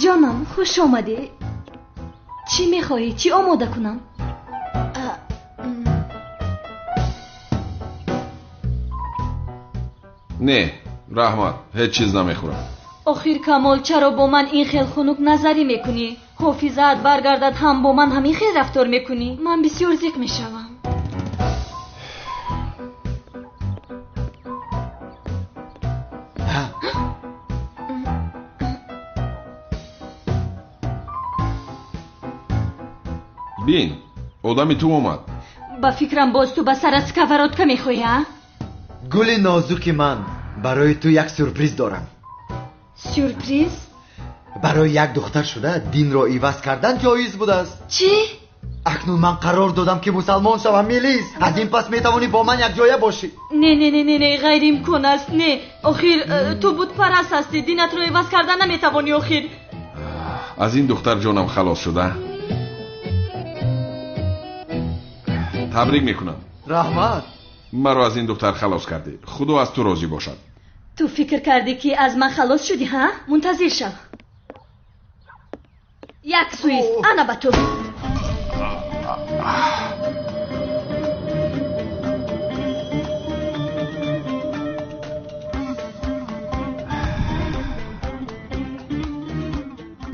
Ҷонам, хуш омадӣ. Чӣ мехоҳӣ? Чӣ омода кунам? Не, раҳмат, ҳеҷ чиз намехӯрам. Охир Камол, чаро бо ман ин хел хунук назарӣ мекунӣ? Ҳофизаат баргардад ҳам бо ман ҳамин хел рафтор мекунӣ? Ман бисёр зиқ мешавам. Бин, одами ту омад. Ба фикрам боз ту ба сарат сковородка мехоҳӣ, а? Гули нозуки ман, барои ту як сюрприз дорам. Сюрприз? Барои як духтар шуда динро иваз кардан ҷоиз будааст. Чӣ? Акнун ман қарор додам ки мусалмон шавам, Мелис. Аз ин пас метавонӣ бо ман якҷоя бошӣ. Не, не, не, не, не, ғайриимкон аст. Не, охир ту бутпараст ҳастӣ, динатро иваз кардан наметавонӣ охир. Аз ин духтар ҷонам халос шуда. Табрик мекунам. Раҳмат. Маро аз ин духтар халос кардӣ. Худо аз ту розӣ бошад. Ту фикр кардӣ ки аз ман халос шудӣ, ҳа? Мунтазир шав. Як суист, ана ба ту.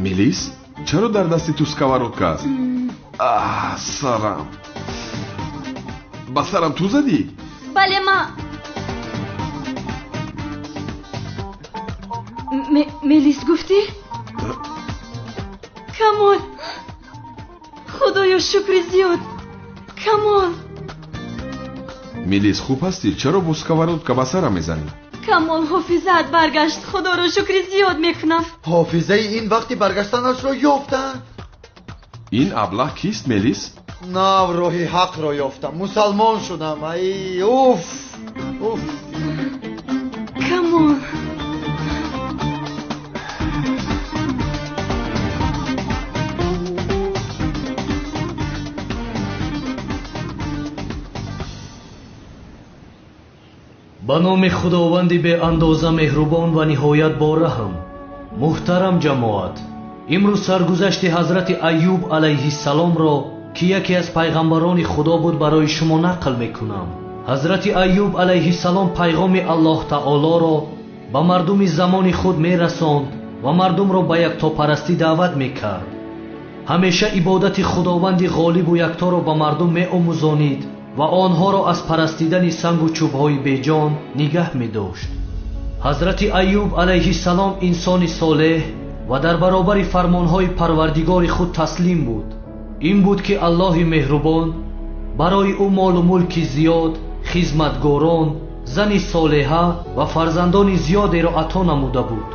Мелис, чаро дар дасти ту сковородка аст? Аҳ, сарам. Ба сарам ту задӣ? Бале, ман. Мелис гуфтӣ? Камол, худоё шукри зиёд. Камол. Мелис, хуб ҳастӣ? Чаро бо сковородка ба сарам мезанӣ? Камол, ҳофизаат баргашт. Худоро шукри зиёд мекунам. Ҳофизаи ин вақти баргаштанашро ёфтам. Ин аблаҳ кист, Мелис? Нав роҳи ҳақро ёфтам, мусалмон шудам. Ай, уф, уф. Камол. Ба номи Худованди беандоза меҳрубон ва ниҳоят бораҳм. Муҳтарам ҷамоат, имрӯз саргузашти ҳазрати Айюб алайҳиссаломро, ки яке аз пайғамбарони Худо буд, барои шумо нақл мекунам. Ҳазрати Айюб алайҳиссалом пайғоми Аллоҳ таолоро ба мардуми замони худ мерасонд ва мардумро ба яктопарастӣ даъват мекард. Ҳамеша ибодати Худованди ғолибу якторо ба мардум меомӯзонид ва онҳоро аз парастидани сангу чӯбҳои беҷон нигаҳ медошт. Ҳазрати Айюб алайҳиссалом инсони солеҳ ва дар баробари фармонҳои Парвардигори худ таслим буд. Ин буд ки Аллоҳи меҳрубон барои ӯ молу мулки зиёд, хизматгорон, зани солеҳа ва фарзандони зиёдеро ато намуда буд.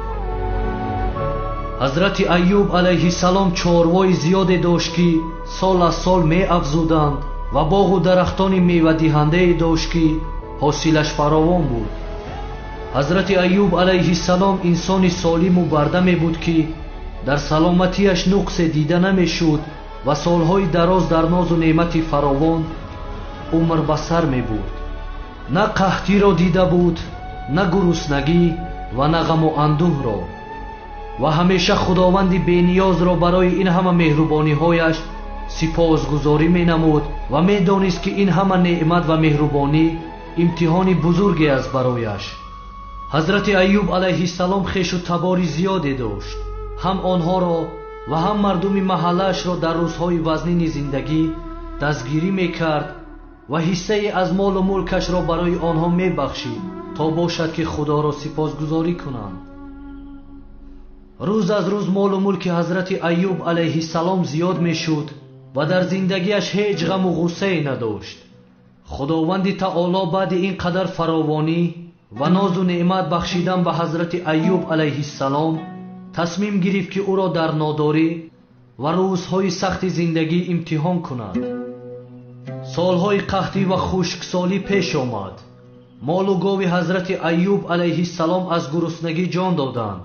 Ҳазрати Айюб алайҳиссалом чорвои зиёде дошт, ки сол аз сол меафзуданд ва боғу дарахтони мевадиҳандае дошт, ки ҳосилаш фаровон буд. Ҳазрати Айюб алайҳиссалом инсони солиму бардаме буд, ки дар саломатиаш нуқсе дида намешуд ва солҳои дароз дар нозу неъмати фаровон умр ба сар мебурд. На қаҳтиро дида буд, на гуруснагӣ ва на ғаму андӯҳро, ва ҳамеша Худованди бениёзро барои ин ҳама меҳрубониҳояш сипосгузорӣ менамуд ва медонист, ки ин ҳама неъмат ва меҳрубонӣ имтиҳони бузурге аст барояш. Ҳазрати Айюб алайҳиссалом хешу табори зиёде дошт. Ҳам онҳоро ва ҳам мардуми маҳаллаашро дар рӯзҳои вазнини зиндагӣ дастгирӣ мекард ва ҳиссае аз молу мулкашро барои онҳо мебахшид, то бошад ки Худоро сипосгузорӣ кунанд. Рӯз аз рӯз молу мулки ҳазрати Айюб алайҳиссалом зиёд мешуд ва дар зиндагиаш ҳеҷ ғаму ғуссае надошт. Худованди таоло баъди ин қадар фаровонӣ ва нозу неъмат бахшидан ба ҳазрати Айюб алайҳиссалом тасмим гирифт, ки ӯро дар нодорӣ ва рӯзҳои сахти зиндагӣ имтиҳон кунад. Солҳои қаҳтӣ ва хушксолӣ пеш омад. Молу гови ҳазрати Айюб алайҳиссалом аз гуруснагӣ ҷон доданд.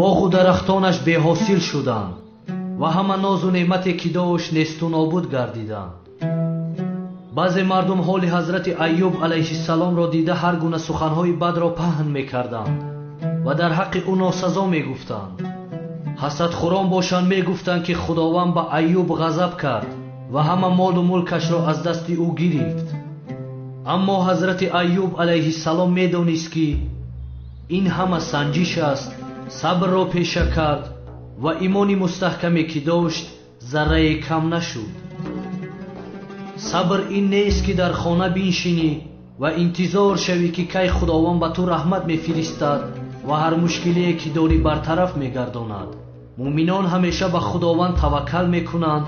Боғу дарахтонаш беҳосил шуданд ва ҳама нозу неъмате ки дошт несту нобуд гардиданд. Баъзе мардум ҳоли ҳазрати Айюб алайҳиссаломро дида ҳар гуна суханҳои бадро паҳн мекарданд ва дар ҳаққи ӯ носазо мегуфтанд. Ҳасадхӯрон бошанд мегуфтанд, ки Худованд ба Айюб ғазаб кард ва ҳама молу мулкашро аз дасти ӯ гирифт. Аммо ҳазрати Айюб алайҳиссалом медонист, ки ин ҳама санҷиш аст, сабрро пеша кард ва имони мустаҳкаме, ки дошт, заррае кам нашуд. Сабр ин нест, ки дар хона биншинӣ ва интизор шавӣ, ки кай Худованд ба ту раҳмат мефиристад ва ҳар мушкилие, ки дорӣ, бартараф мегардонад. Муъминон ҳамеша ба Худованд таваккал мекунанд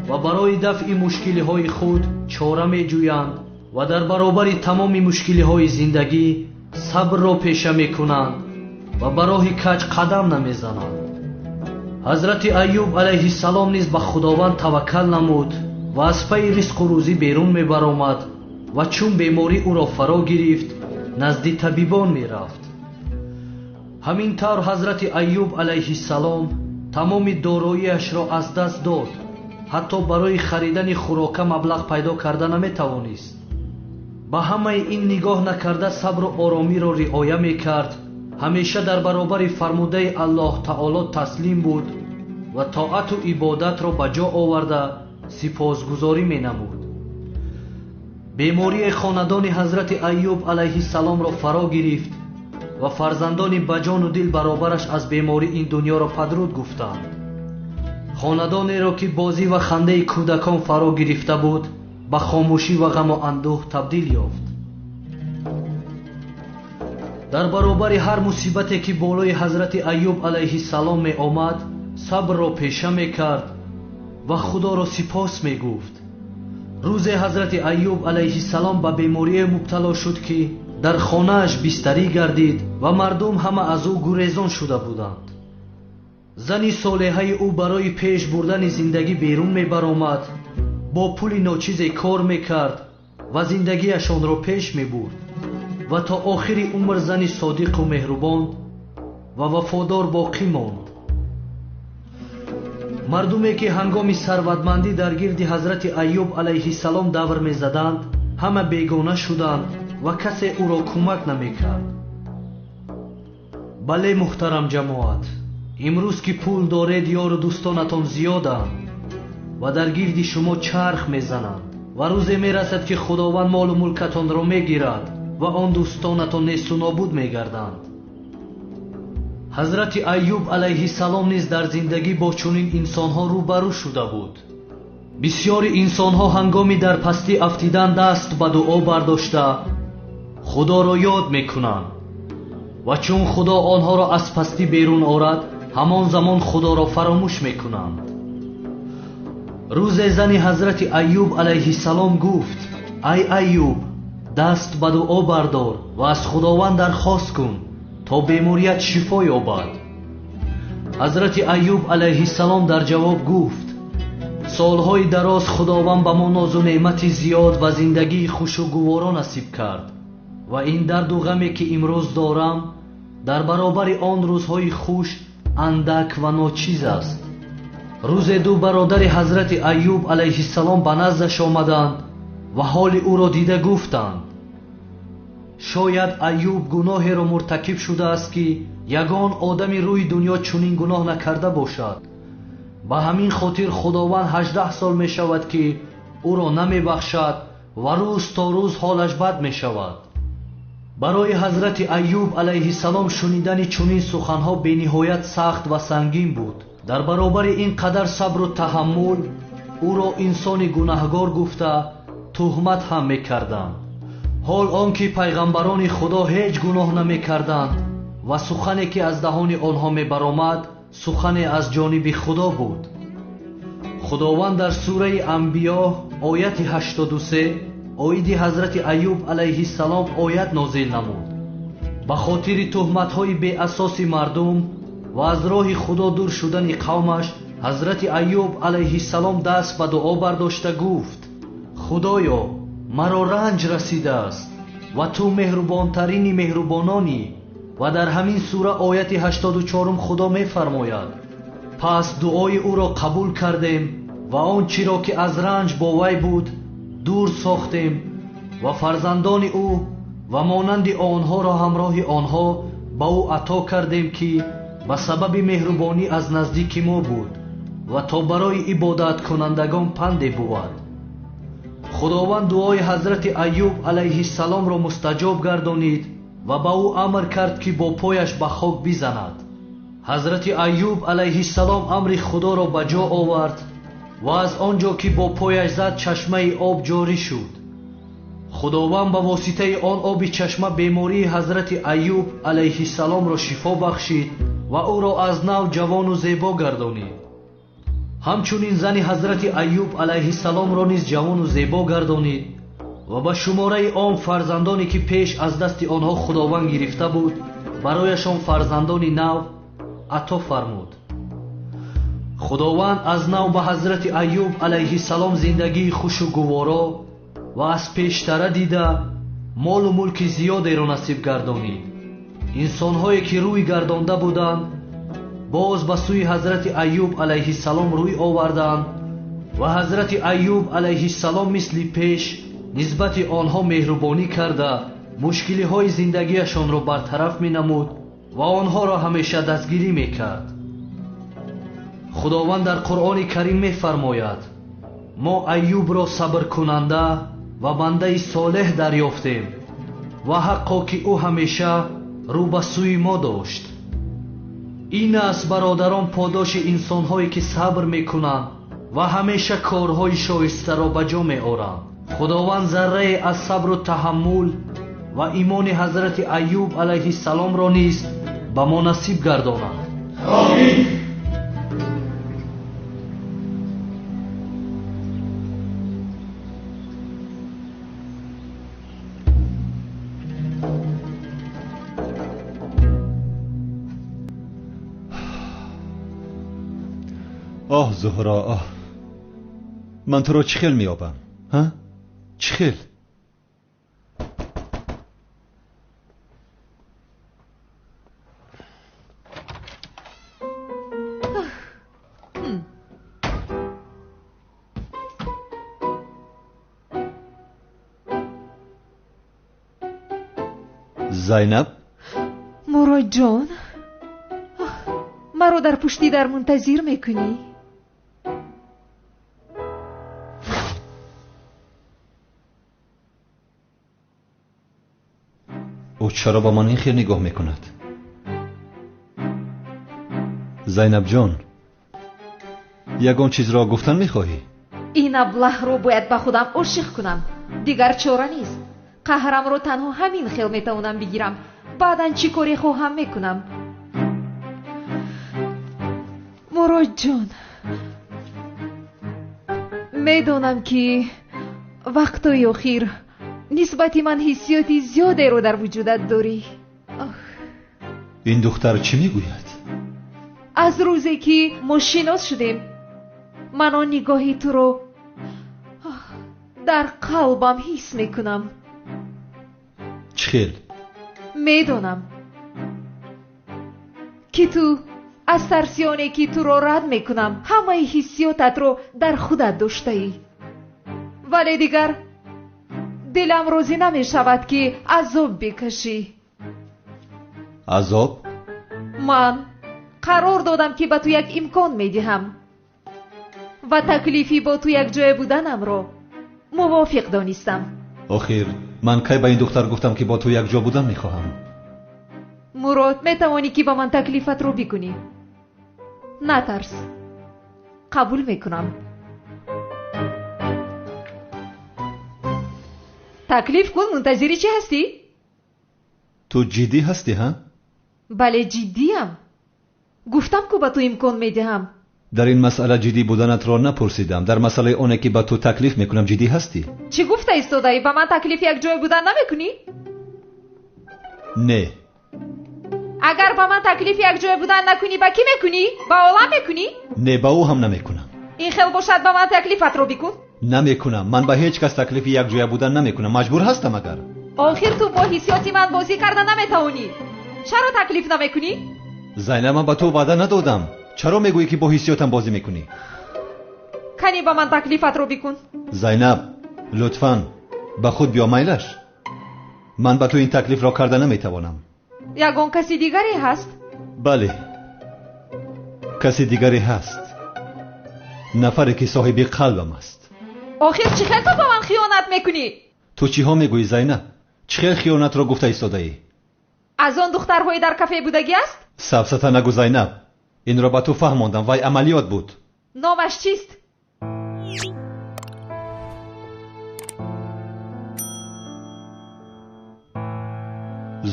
ва барои дафъи мушкилиҳои худ чора меҷӯянд ва дар баробари тамоми мушкилиҳои зиндагӣ сабрро пеша мекунанд ва ба роҳи каҷ қадам намезананд. Ҳазрати Айюб алайҳиссалом низ ба Худованд таваккал намуд ва аз пайи ризқу рӯзӣ берун мебаромад ва чун беморӣ ӯро фаро гирифт, назди табибон мерафт. Ҳамин тавр ҳазрати Айюб алайҳиссалом тамоми дороиашро аз даст дод, ҳатто барои харидани хӯрока маблағ пайдо карда наметавонист. Ба ҳамаи ин нигоҳ накарда сабру оромиро риоя мекард, ҳамеша дар баробари фармудаи Аллоҳ таоло таслим буд ва тоату ибодатро ба ҷо оварда сипосгузорӣ менамуд. Бемории хонадони ҳазрати Айюб алайҳиссаломро фаро гирифт ва фарзандони ба ҷону дил баробараш аз беморӣ ин дунёро падруд гуфтанд. Хонадонеро, ки бозӣ ва хандаи кӯдакон фаро гирифта буд, ба хомӯшӣ ва ғаму андӯҳ табдил ёфт. Дар баробари ҳар мусибате, ки болои ҳазрати Айюб алайҳиссалом меомад, сабрро пеша мекард ва Худоро сипос мегуфт. Рӯзе ҳазрати Айюб алайҳиссалом ба беморие мубтало шуд, ки дар хонааш бистарӣ гардид ва мардум ҳама аз ӯ гурезон шуда буданд. Зани солеҳаи ӯ барои пеш бурдани зиндагӣ берун мебаромад, бо пули ночизе кор мекард ва зиндагиашонро пеш мебурд ва то охири умр зани содиқу меҳрубон ва вафодор боқӣ монд. Мардуме, ки ҳангоми сарватмандӣ дар гирди ҳазрати Айюб алайҳиссалом давр мезаданд, ҳама бегона шуданд ва касе ӯро кӯмак намекард. Бале, муҳтарам ҷамоат, имрӯз ки пул доред, ёру дӯстонатон зиёданд ва дар гирди шумо чарх мезананд ва рӯзе мерасад, ки Худованд молу мулкатонро мегирад ва он дӯстонатон несту нобуд мегарданд. Ҳазрати Айюб алайҳиссалом низ дар зиндагӣ бо чунин инсонҳо рӯбарӯ шуда буд. Бисёри инсонҳо ҳангоми дар пастӣ афтидан даст ба дуо бардошта Худоро ёд мекунанд ва чун Худо онҳоро аз пастӣ берун орад, ҳамон замон Худоро фаромӯш мекунанд. Рӯзе зани ҳазрати Айюб алайҳиссалом гуфт: ай Айюб, даст ба дуо бардор ва аз Худованд дархост кун, то беморият шифо ёбад. Ҳазрати Айюб алайҳиссалом дар ҷавоб гуфт: солҳои дароз Худованд ба мо нозу неъмати зиёд ва зиндагии хушу гуворо насиб кард ва ин дарду ғаме, ки имрӯз дорам, дар баробари он рӯзҳои хуш андак ва ночиз аст. Рӯзе ду бародари ҳазрати Айюб алайҳиссалом ба наздаш омаданд ва ҳоли ӯро дида гуфтанд: шояд Айюб гуноҳеро муртакиб шудааст, ки ягон одами рӯи дунё чунин гуноҳ накарда бошад. Ба ҳамин хотир Худованд 18 сол мешавад, ки ӯро намебахшад ва рӯз то рӯз ҳолаш бад мешавад. Барои ҳазрати Айюб алайҳиссалом шунидани чунин суханҳо бениҳоят сахт ва сангин буд. Дар баробари ин қадар сабру таҳаммул ӯро инсони гунаҳгор гуфта туҳмат ҳам мекарданд. Ҳол он ки пайғамбарони Худо ҳеҷ гуноҳ намекарданд ва сухане, ки аз даҳони онҳо мебаромад, сухане аз ҷониби Худо буд. Худованд дар сураи Анбиё ояти 83 оиди ҳазрати Айюб алайҳиссалом оят нозил намуд. Ба хотири туҳматҳои беасоси мардум ва аз роҳи Худо дур шудани қавмаш, ҳазрати Айюб алайҳиссалом даст ба дуо бардошта гуфт: Худоё, маро ранҷ расидааст ва ту меҳрубонтарини меҳрубононӣ. Ва дар ҳамин сура ояти 84 Худо мефармояд: пас дуои ӯро қабул кардем ва он чиро, ки аз ранҷ бо вай буд, дур сохтем ва фарзандони ӯ ва монанди онҳоро ҳамроҳи онҳо ба ӯ ато кардем, ки Ба сабаби меҳрубонӣ аз наздики мо буд ва то барои ибодаткунандагон панде бувад. Худованд дуои ҳазрати Айюб алайҳиссаломро мустаҷоб гардонид ва ба ӯ амр кард, ки бо пояш ба хок бизанад. Ҳазрати Айюб алайҳиссалом амри Худоро ба ҷо овард ва аз он ҷо ки бо пояш зад, чашмаи об ҷорӣ шуд. Худованд ба воситаи он оби чашма бемории ҳазрати Айюб алайҳиссаломро шифо бахшид ва ӯро аз нав ҷавону зебо гардонид. Ҳамчунин зани ҳазрати Айюб алайҳиссаломро низ ҷавону зебо гардонид ва ба шумораи он фарзандоне ки пеш аз дасти онҳо Худованд гирифта буд, барояшон фарзандони нав ато фармуд. Худованд аз нав ба ҳазрати Айюб алайҳиссалом зиндагии хушу гуворо ва аз пештара дида молу мулки зиёдеро насиб гардонид. Инсонҳое ки рӯй гардонда буданд, боз ба сӯи ҳазрати Айюб алайҳиссалом рӯй оварданд ва ҳазрати Айюб алайҳиссалом мисли пеш нисбати онҳо меҳрубонӣ карда, мушкилиҳои зиндагиашонро бартараф менамуд ва онҳоро ҳамеша дастгирӣ мекард. Худованд дар Қуръони Карим мефармояд: мо Айюбро сабркунанда ва бандаи солеҳ дарёфтем ва ҳаққо ки ӯ ҳамеша рӯ ба сӯи мо дошт. Ин аст, бародарон, подоши инсонҳое ки сабр мекунанд ва ҳамеша корҳои шоистаро ба ҷо меоранд. Худованд заррае аз сабру таҳаммул ва имони ҳазрати Айюб алайҳиссаломро низ ба мо насиб гардонад. Омин. Оҳ, Зуҳро, оҳ, ман туро чӣ хел меёбам, ҳа? Чӣ хел? Зайнаб? Муродҷон, маро дар пушти дар мунтазир мекунӣ? Ӯ чаро ба ман ин хел нигоҳ мекунад? Зайнабҷон, ягон чизро гуфтан мехоҳӣ? Ин аблаҳро бояд ба худам ошиқ кунам. Дигар чора нест. Қаҳрамро танҳо ҳамин хел метавонам бигирам. Баъдан чӣ коре хоҳам мекунам. Муродҷон, медонам ки вақтҳои охир нисбати ман ҳиссиёти зиёдеро дар вуҷудат дорӣ. Ин духтар чӣ мегӯяд? Аз рӯзе ки мо шинос шудем, ман он нигоҳи туро дар қалбам ҳис мекунам. Чӣ хел? Медонам ки ту аз тарсионе ки туро рад мекунам, ҳамаи ҳиссиётатро дар худат доштаӣ. Вале дигар дилам розӣ намешавад ки азоб бикашӣ. Азоб? Ман қарор додам ки ба ту як имкон медиҳам ва таклифи бо ту якҷоя буданамро мувофиқ донистам. Охир ман кай ба ин духтар гуфтам ки бо ту якҷо будан мехоҳам? Мурод, метавонӣ ки ба ман таклифатро бикунӣ. Натарс, қабул мекунам. Таклиф кун, мунтазири чӣ ҳастӣ? Ту ҷиддӣ ҳастӣ, ҳа? Бале, ҷиддиям. Гуфтам ку ба ту имкон медиҳам. Дар ин масъала ҷиддӣ буданатро напурсидам. Дар масъалаи оне ки ба ту таклиф мекунам ҷиддӣ ҳастӣ? Чӣ гуфта истодаӣ? Ба ман таклиф якҷоя будан намекунӣ? Не. Агар ба ман таклиф якҷоя будан накунӣ, ба кӣ мекунӣ? Ба олам мекунӣ? Не, ба ӯ ҳам намекунам. Ин хел бошад, ба ман таклифатро бикун. Намекунам. Ман ба ҳеҷ кас таклифи якҷоя будан намекунам. Маҷбур ҳастам агар. Охир ту бо ҳиссиёти ман бозӣ карда наметавонӣ. Чаро таклиф намекунӣ? Зайнаб, ман ба ту ваъда надодам. Чаро мегӯӣ ки бо ҳиссиётам бозӣ мекунӣ? Кани ба ман таклифатро бикун. Зайнаб, лутфан ба худ биё, майлаш. Ман ба ту ин таклифро карда наметавонам. Ягон каси дигаре ҳаст? Бале, Каси дигаре ҳаст, нафаре ки соҳиби қалбам аст. Охир чӣ хел ту ба ман хиёнат мекунӣ? Ту чиҳо мегӯӣ, Зайнаб? Чӣ хел хиёнатро гуфта истодаӣ? Аз он духтарҳои дар кафе будагӣ аст? Сафсата нагӯ, Зайнаб. Инро ба ту фаҳмондам, вай амалиёт буд. Номаш чист?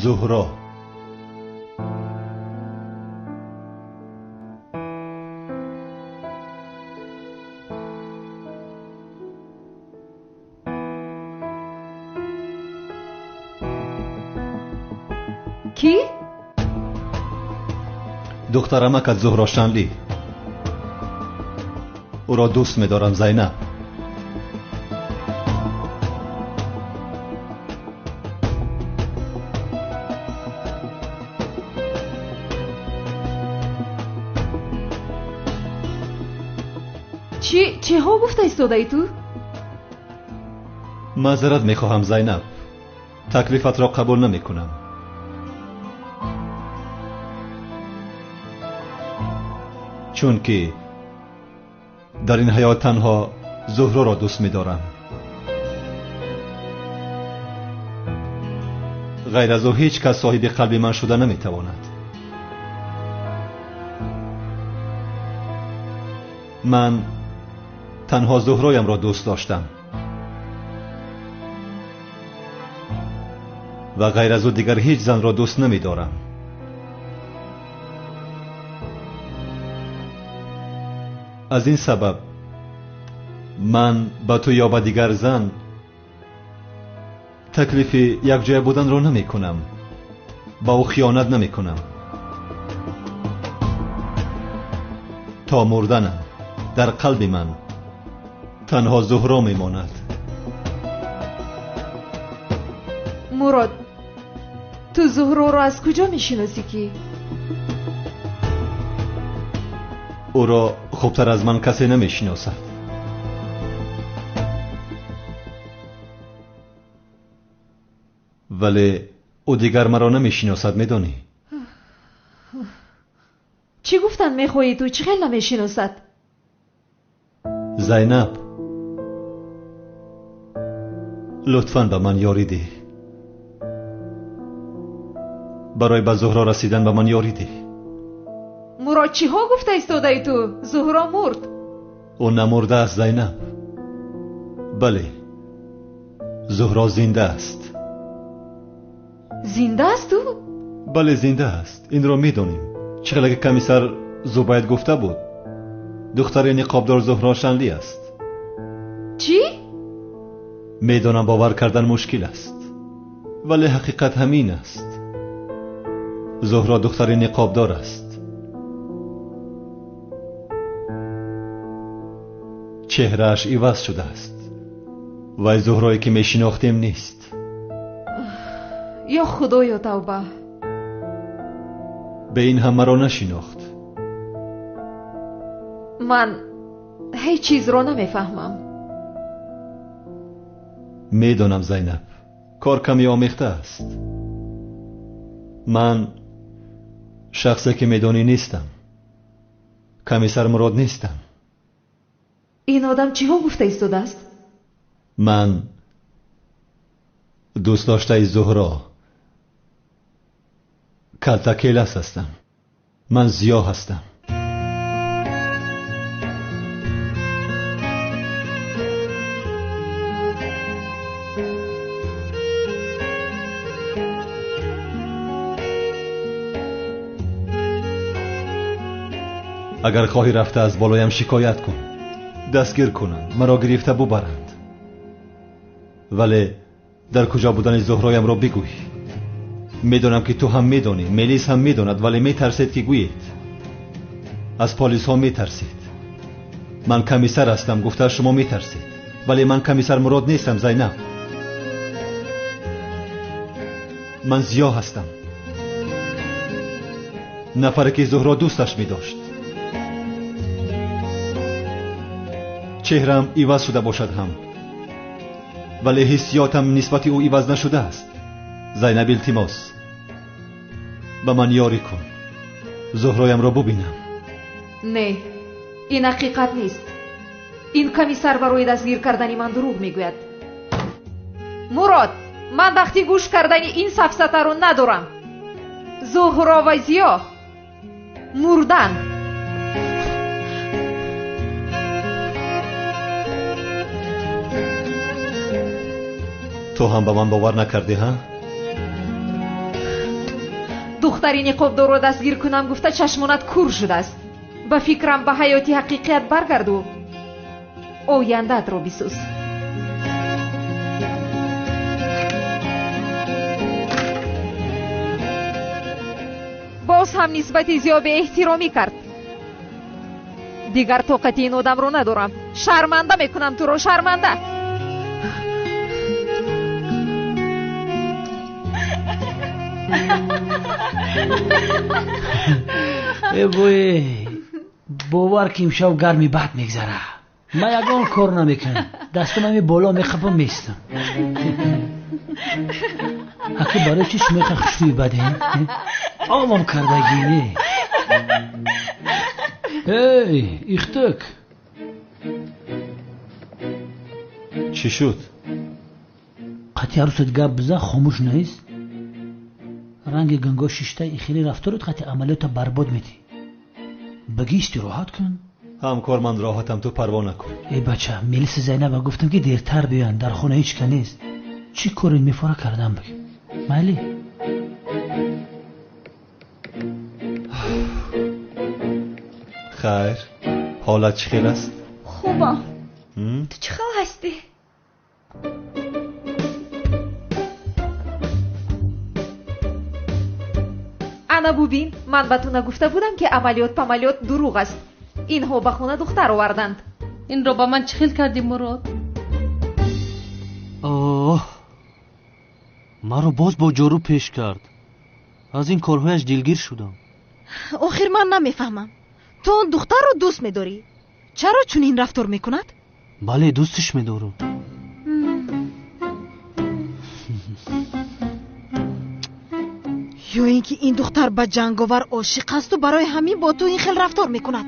Зуҳро. Кӣ? Духтарамакат Зуҳро Шанлӣ. Ӯро дӯст медорам, Зайнаб. Чиҳо гуфта истодаӣ ту? Маъзарат мехоҳам, Зайнаб. Таклифатро қабул намекунам. Чунки дар ин ҳаёт танҳо Зуҳроро дӯст медорам. Ғайр аз ӯ ҳеҷ кас соҳиби қалби ман шуда наметавонад. Ман танҳо Зуҳроямро дӯст доштам ва ғайр аз ӯ дигар ҳеҷ занро дӯст намедорам. Аз ин сабаб ман ба ту ё ба дигар зан таклифи якҷоя буданро намекунам, ба ӯ хиёнат намекунам. То мурданам дар қалби ман танҳо Зуҳро мемонад. Мурод, ту Зуҳроро аз куҷо мешиносӣ ки? Ӯро хубтар аз ман касе намешиносад. Вале ӯ дигар маро намешиносад, медонӣ? Чӣ гуфтан мехоҳӣ ту? Чӣ хел намешиносад? Зайнаб, лутфан ба ман ёрӣ деҳ. Барои ба Зуҳро расидан ба ман ёрӣ деҳ. Мурод, чиҳо гуфта истодаӣ ту? Зуҳро мурд. Ӯ намурдааст, Зайнаб. Бале, Зуҳро зинда аст. Зинда аст ӯ? Бале, зинда аст. Инро медонем. Чӣ хеле ки комиссар Зубайд гуфта буд, духтари ниқобдор Зуҳро Шанлӣ аст. Чӣ? Медонам бовар кардан мушкил аст, вале ҳақиқат ҳамин аст. Зуҳро духтари ниқобдор аст. Чеҳрааш иваз шудааст. Вай Зуҳрое ки мешинохтем нест. Ё Худоё, тавба! Ба ин ҳам маро нашинохт. Ман ҳеҷ чизро намефаҳмам. Медонам, Зайнаб, кор каме омехта аст. Ман шахсе ки медонӣ нестам. Комиссар Мурод нестам. Ин одам чиҳо гуфта истодааст? Ман дӯстдоштаи Зуҳро Калтакелас ҳастам. Ман Зиё ҳастам. Агар хоҳӣ рафта аз болоям шикоят кун, дастгир кунанд, маро гирифта бубаранд. Вале дар куҷо будани Зуҳроямро бигӯй. Медонам ки ту ҳам медонӣ, Мелис ҳам медонад, вале метарсед ки гӯед. Аз полисҳо метарсед. Ман комиссар ҳастам, гуфта шумо метарсед. Вале ман комиссар Мурод нестам, Зайнаб. Ман Зиё ҳастам, нафаре ки Зуҳро дӯсташ медошт. Чеҳраам иваз шуда бошад ҳам, вале ҳиссиётам нисбати ӯ иваз нашудааст. Зайнаб, илтимос, ба ман ёрӣ кун, Зуҳроямро бубинам. Не, ин ҳақиқат нест. Ин комиссар барои дастгир кардани ман дурӯғ мегӯяд. Мурод, ман вақти гӯш кардани ин сафсатаро надорам. Зуҳро ва Зиё мурдан. Ту ҳам ба ман бовар накардӣ, ҳа? Духтари ниқобдорро дастгир кунам гуфта чашмонат кур шудааст. Ба фикрам ба ҳаёти ҳақиқият баргарду ояндаатро бисӯз. Боз ҳам нисбати Зиё беэҳтиромӣ кард. Дигар тоқати ин одамро надорам. Шарманда мекунам туро, шарманда. Э бой, бовар ки имшаб гарми бад мегзара. Ман ягон кор намекунам. Дастам ҳами боло мехапам местам. Аки барои чӣ шумо иқа хушрӯи бадем? Омам кардагӣ не. Эй, ихтак. Чӣ шуд? Қати арӯсат гап бизан, хомӯш нест? Ранги ганго шишта и хеле рафторат қати амалиёта барбод медӣ. Баги истироҳат кун. Ҳамкор, ман роҳатам, ту парво накун. Эй бача, милиси Зайнаба гуфтам ки дертар биёянд, дар хона ҳеҷ ка нест. Чӣ коре мефора кардам баги? Майли? Хайр, ҳолат чӣ хел аст? Хубам. Ту чӣ хел ҳастӣ? Ана бубин, ман ба ту нагуфта будам ки амалиёт памалиёт дурӯғ аст. Инҳо ба хона духтар оварданд. Инро ба ман чӣ хел кардӣ, Мурод? Оҳ, маро боз бо ҷору пеш кард. Аз ин корҳояш дилгир шудам. Охир ман намефаҳмам. Ту он духтарро дӯст медорӣ. Чаро чунин рафтор мекунад? Бале, дӯстиш медорам. Ё ин ки ин духтар ба ҷанговар ошиқ асту барои ҳамин бо ту ин хел рафтор мекунад.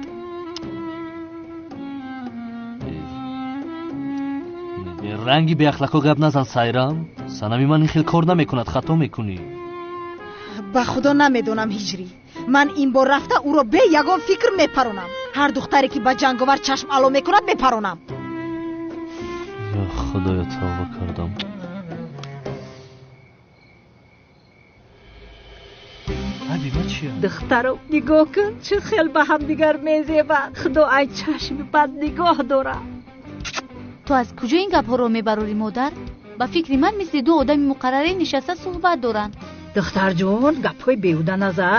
Ранги беахлақо гап назан, Сайрам. Санами ман ин хел кор намекунад, хато мекунӣ. Ба худо намедонам, Ҳиҷрӣ. Ман ин бор рафта ӯро бе ягон фикр мепаронам. Ҳар духтаре ки ба ҷанговар чашм ало мекунад мепаронам. Ё худоё, тавба кардам. Духтарам, нигоҳ кун, чӣ хел ба ҳамдигар мезебанд. Худо ай чашми бад нигоҳ дорад. Ту аз куҷо ин гапҳоро мебарорӣ, модар? Ба фикри ман мисли ду одами муқаррарӣ нишаста суҳбат доранд. Духтарҷон, гапҳои беҳуда наза.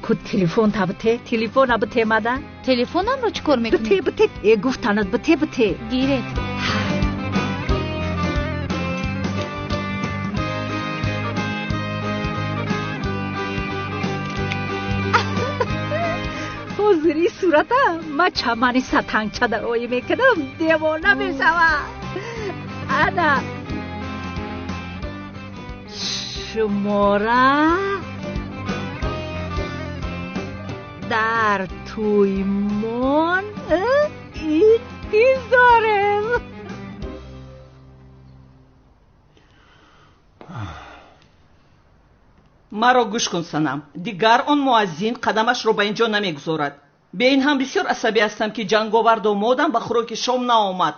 Ку телефон та бите, телефона бите мада. Телефонамро чӣ кор мекунӣ? Бите, бите. Э, гуфтанат бите, бите. Гиред. Ҳозири сурата ма чамани сатангча дароӣ мекунам, девона мешавам. Ана шумора дар тӯймон интизорем. Маро гӯш кун, Санам. Дигар он муаззин қадамашро ба ин ҷо намегузорад. Бе ин ҳам бисёр асабӣ ҳастам ки ҷанговар домодам ба хӯроки шом наомад.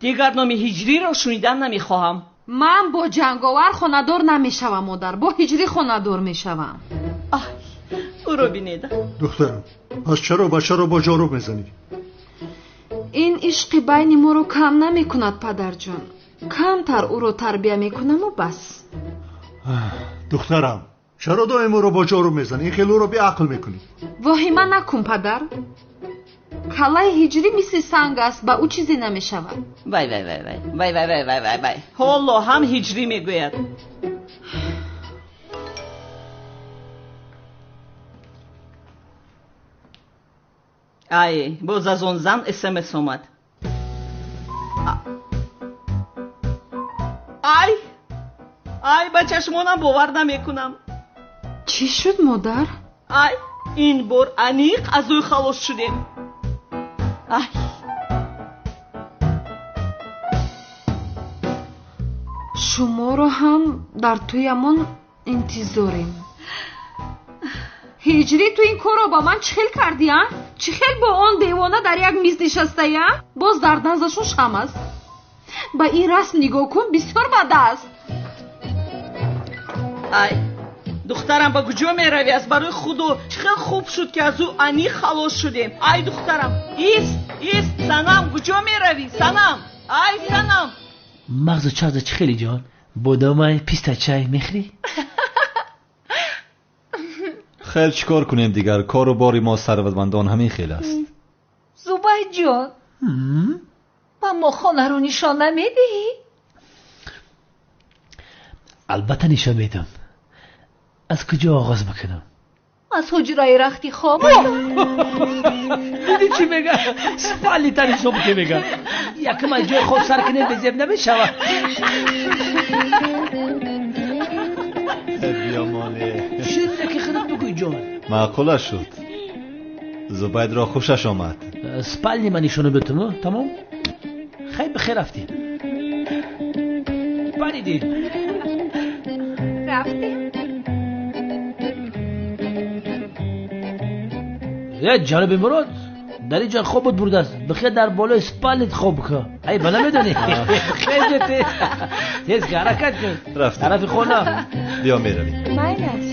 Дигар номи Ҳиҷриро шунидан намехоҳам. Ман бо ҷанговар хонадор намешавам, модар. Бо Ҳиҷрӣ хонадор мешавам. Ай, ӯро бинеда. Духтарам, пас чаро бачаро бо ҷоруб мезанӣ? Ин ишқи байни моро кам намекунад, падарҷон. Камтар ӯро тарбия мекунаму бас. Духтарам, чаро доим ӯро бо ҷоруб мезанӣ? Ин хел ӯро беақл мекунӣ. Воҳима накун, падар. Каллаи Ҳиҷрӣ мисли санг аст, ба ӯ чизе намешавад. Вай вай вай вай вай вай вай вай вай вай. Ҳоло ҳам Ҳиҷрӣ мегӯяд. Ай, боз аз он зан СМС омад. Ай, ай, ба чашмонам бовар намекунам. Чӣ шуд, модар? Ай, Ин бор аниқ аз ӯ халос шудем. Ай! Шуморо ҳам дар тӯямон интизорем. Ҳиҷрӣ, ту ин корро ба ман чӣ хел кардӣ, а? Чӣ хел бо он девона дар як миз нишастаӣ, а? Боз дар наздашон шам аст. Ба ин расм нигоҳ кун, бисёр бад аст. Ай, духтарам, ба куҷо меравӣ? Аз барои Худо, чӣ хел хуб шуд, ки аз ӯ аниқ халос шудем. Ай, духтарам, ист, ист, Санам, куҷо меравӣ? Санам, ай, Санам. Мағзу чағза чӣ хеле ҷон? Бодомай, писта чай мехӯрӣ? Хел чӣ кор кунем дигар? Кору бори мо сарватмандон ҳамин хел аст. Зубайдҷон, ба мо хонаро нишон намедиҳӣ? Албатта нишон медиҳам. Аз куҷо оғоз бикунам? Аз ҳуҷраи рахти хоб. Дидӣ чӣ мега? Спалита нишон бите мега. Якум аз ҷои хоб сар кунем, безеб намешавад. Биёмоне. Ширне ки худат бигӯй ҷон. Маъқула шуд. Зубайдро хушаш омад. Спални ман нишона битум, тамом? Хай, бихер, рафтем. Паридем. Рафтем. Е, ҷаноби Мурод, дар ин ҷо хобот бурдааст. Бихер дар болои спалнит хоб кун. Ай, ба намедонӣ? Хел тез. Тез ҳаракат кун. Рафтем. Тарафи хона. Биё меравем. Майлаш.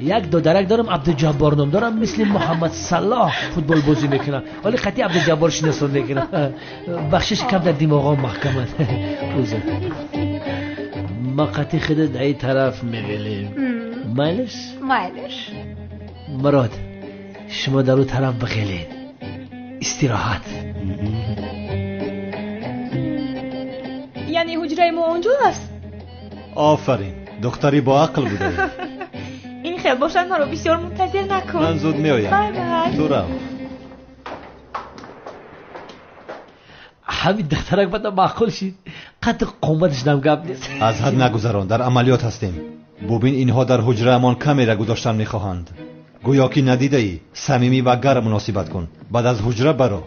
Як додарак дорам, Абдуҷаббор ном дорам, мисли Муҳаммад Салоҳ футбол бозӣ мекунам. Вале қатъи Абдуҷаббор шиносон мекунам. Бахшиш, кам дар димоғом маҳкамад. Узр. Ма қатъи худат дар ин тараф мегелем. Майлаш? Майлаш. Мурод, шумо дар ӯ тараф бигелед. Истироҳат. Яъне ҳуҷраи мо он ҷо аст? Офарин, духтари боақл будаӣ. Ин хел бошад, маро бисёр мунтазир накун. Ман зуд меоям. Бай бай. Ту рав. Ҳамин духтарак бада маъқул шид. Қадр қоматаш нам гап нест. Аз ҳад нагузарон, дар амалиёт ҳастем. Бубин, инҳо дар ҳуҷраамон камера гузоштан мехоҳанд. Гӯё ки надидаӣ, самимӣ ва гарм муносибат кун. Баъд аз ҳуҷра баро.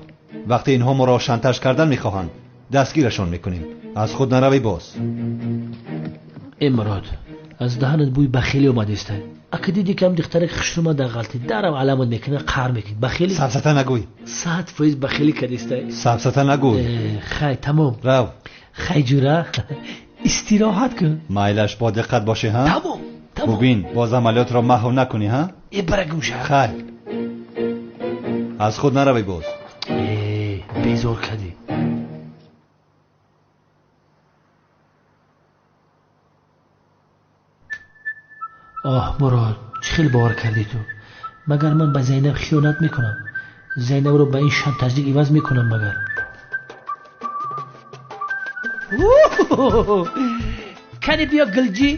Вақте инҳо моро шантаж кардан мехоҳанд, дастгирашон мекунем. Аз худ наравӣ боз. Э Мурод, аз даҳанат бӯи бахилӣ омадааст. Ака дидӣ ки ҳам духтарак хушрӯма дар ғалтӣ, дарам аламат мекунад, қаҳр мекунад. Бахилӣ? Сафсата нагӯй. 100% бахилӣ кардиста. Сафсата нагӯй. Хай, тамом. Рав. Хай ҷура, истироҳат кун. Майлаш, бо диққат бошӣ, ҳа? Тамом, тамом. Бубин, боз амалиётро маҳв накунӣ, ҳа? Э, бара гӯша. Хай. Аз худ наравӣ боз. Э, безор кардӣ. Оҳ Мурод, чӣ хел бовар кардӣ ту? Магар ман ба Зайнаб хиёнат мекунам? Зайнабро ба ин шантажник иваз мекунам магар? Кани биё гилҷӣ.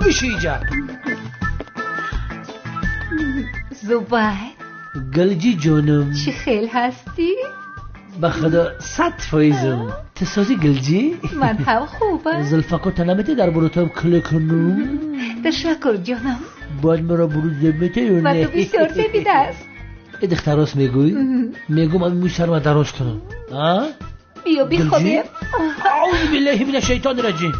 Биши иҷа. Зубайд. Гилҷӣ ҷонум. Чӣ хел ҳастӣ? Ба худо 100%. Ту созӣ гилҷӣ? Ман ҳам хубам. Зулфакота наметӣ дар бурутам куле кунум? Ташаккур ҷонам. Бояд маро бурут зеб метӣ ё Ба не? ту бисёр зебидааст. Э духтар, рост мегӯӣ? Мегӯм ами мӯи сарма дароз кунам. А? Биё бихобем. Аузу биллаҳи мина шайтони раҷим.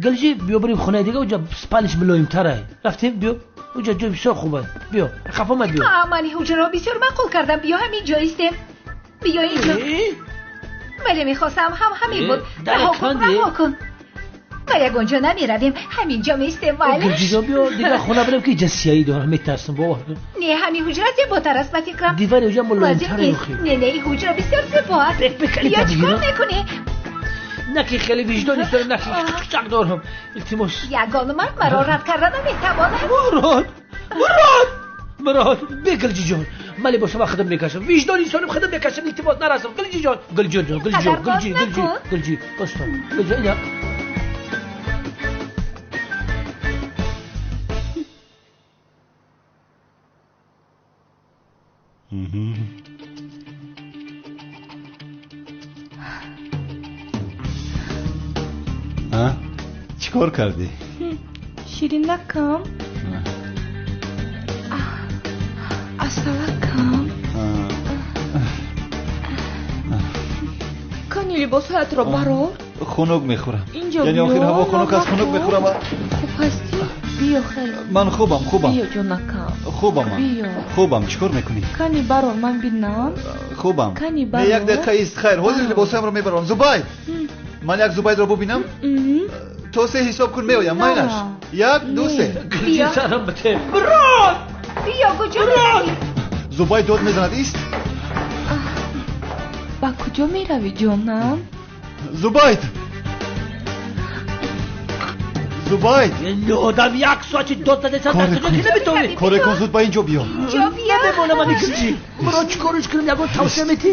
Гилҷӣ, биё барем хонаи дига, уҷа спалиш мулоимтарай. Рафтем, биё. Уҷа ҷои бисёр хуб аст. Биё, хафа мад биё. Ман ҳуҷраро бисёр маъқул кардам. Биё ҳамин ҷо истем. Биё инҷо. Бале, мехостам ҳам ҳамин буд. Дар Раҳо кун, канди? раҳо кун. Ба ягон ҷо намеравем. Ҳамин ҷо меистем, майлаш. Гилҷиҷон, биё дигар хона барем ки иҷа сияӣ дорам, метарсам, бовар кун. Не, ҳамин ҳуҷра зеботар аст ба фикрам. Дивани ҳуҷра мулоимтар Лозим нест. охи. Не, не, ин ҳуҷра бисёр зебо аст. Бек, бек, калита Биё, чӣ кор бигирам. мекунӣ? На ки хеле виҷдон дорам, на ки чак дорам. Илтимос. Ягон мард маро рад карда наметавонад. Мурод, Мурод, Мурод, бе Гилҷиҷон. Ман либосама худам мекашам. Виҷдони инсоним худам мекашам. Илтимос, нарасам. Гилҷиҷон, Гилҷиҷон, Гилҷиҷон, Қадар Гилҷи, боз Гилҷи, накун. Гилҷи, баста. Гилҷи, ина. Чӣ кор кардӣ? Ширинакам, асалакам. Кани либосҳоятро барор. Хунук мехӯрам. Яъне охир ҳаво хунук аст, хунук мехӯрам. Хуб ҳастӣ? Биё хел. Ман хубам, хубам. Биё ҷонакам. Хубам. Биё. Хубам, чӣ кор мекунӣ? Кани барор, ман бинам. Хубам. Кани барор. Не, як дақиқа ист, хайр, ҳозир либосҳоямро мебарам. Зубайд! Ман як Зубайдро бубинам? То се ҳисоб кун, меоям, майлаш. Як, ду, се. Мурод! Биё, куҷо меравӣ? Зубайд дод мезанад, ист. Ба куҷо меравӣ, ҷонам? Зубайд! Зубайд! Одам як соати дод задеса дар дунё ки наметавонӣ. Коре кун, зуд ба ин ҷо биё. Намемонам ани кирчи. Мурод, чӣ кориш кунам, ягон тавсия метӣ?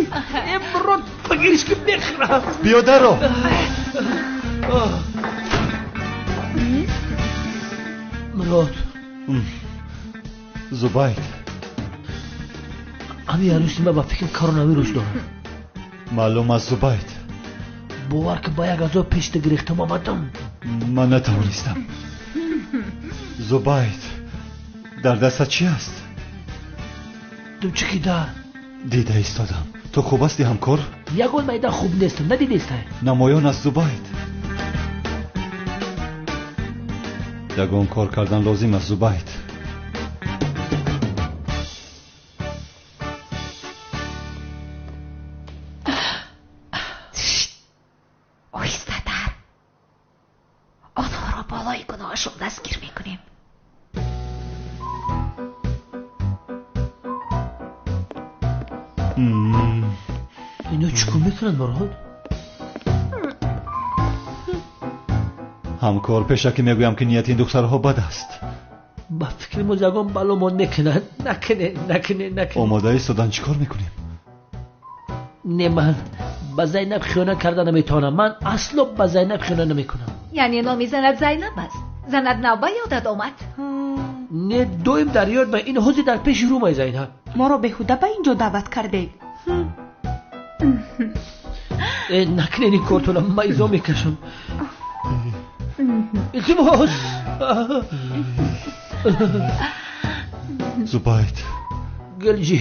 Э, Мурод, бигириш ки мехӯрам. Биё дарро. Мурод. Зубайд. Ами арӯси ман ба фикр коронавирус дорад. Маълум аст, Зубайд. Бовар ки ба як азоб пешта гирифтам омадам. Ман натавонистам. Зубайд, дар дастат чӣ аст? Думчики дар. Дида истодам. Ту хуб ҳастӣ, ҳамкор? Ягон майда хуб нестам, надидестай? Намоён аст, Зубайд. Ягон кор кардан лозим аст, Зубайд. Оҳистатар. Онҳоро болои гуноҳашон дастгир мекунем. Ино чӣ кор мекунанд, Мурод? Ҳамкор, пешакӣ мегӯям ки нияти ин духтарҳо бад аст. Ба фикри мо ягон баломон мекунанд. Накуне, накуне, накуне. Омода истодан, чӣ кор мекунем? Не, ман ба Зайнаб хиёнат карда наметавонам. Ман асло ба Зайнаб хиёнат намекунам. Яъне номи занат Зайнаб аст? Занат нав ба ёдат омад? Не, доим дар ёд ба ин ҳозир дар пеши рӯмай Зайнаб. Моро беҳуда ба ин ҷо даъват кардед. Э, накунед ин кортона, ман изо мекашам. Илтимос. Зубайд. Гулҷӣ,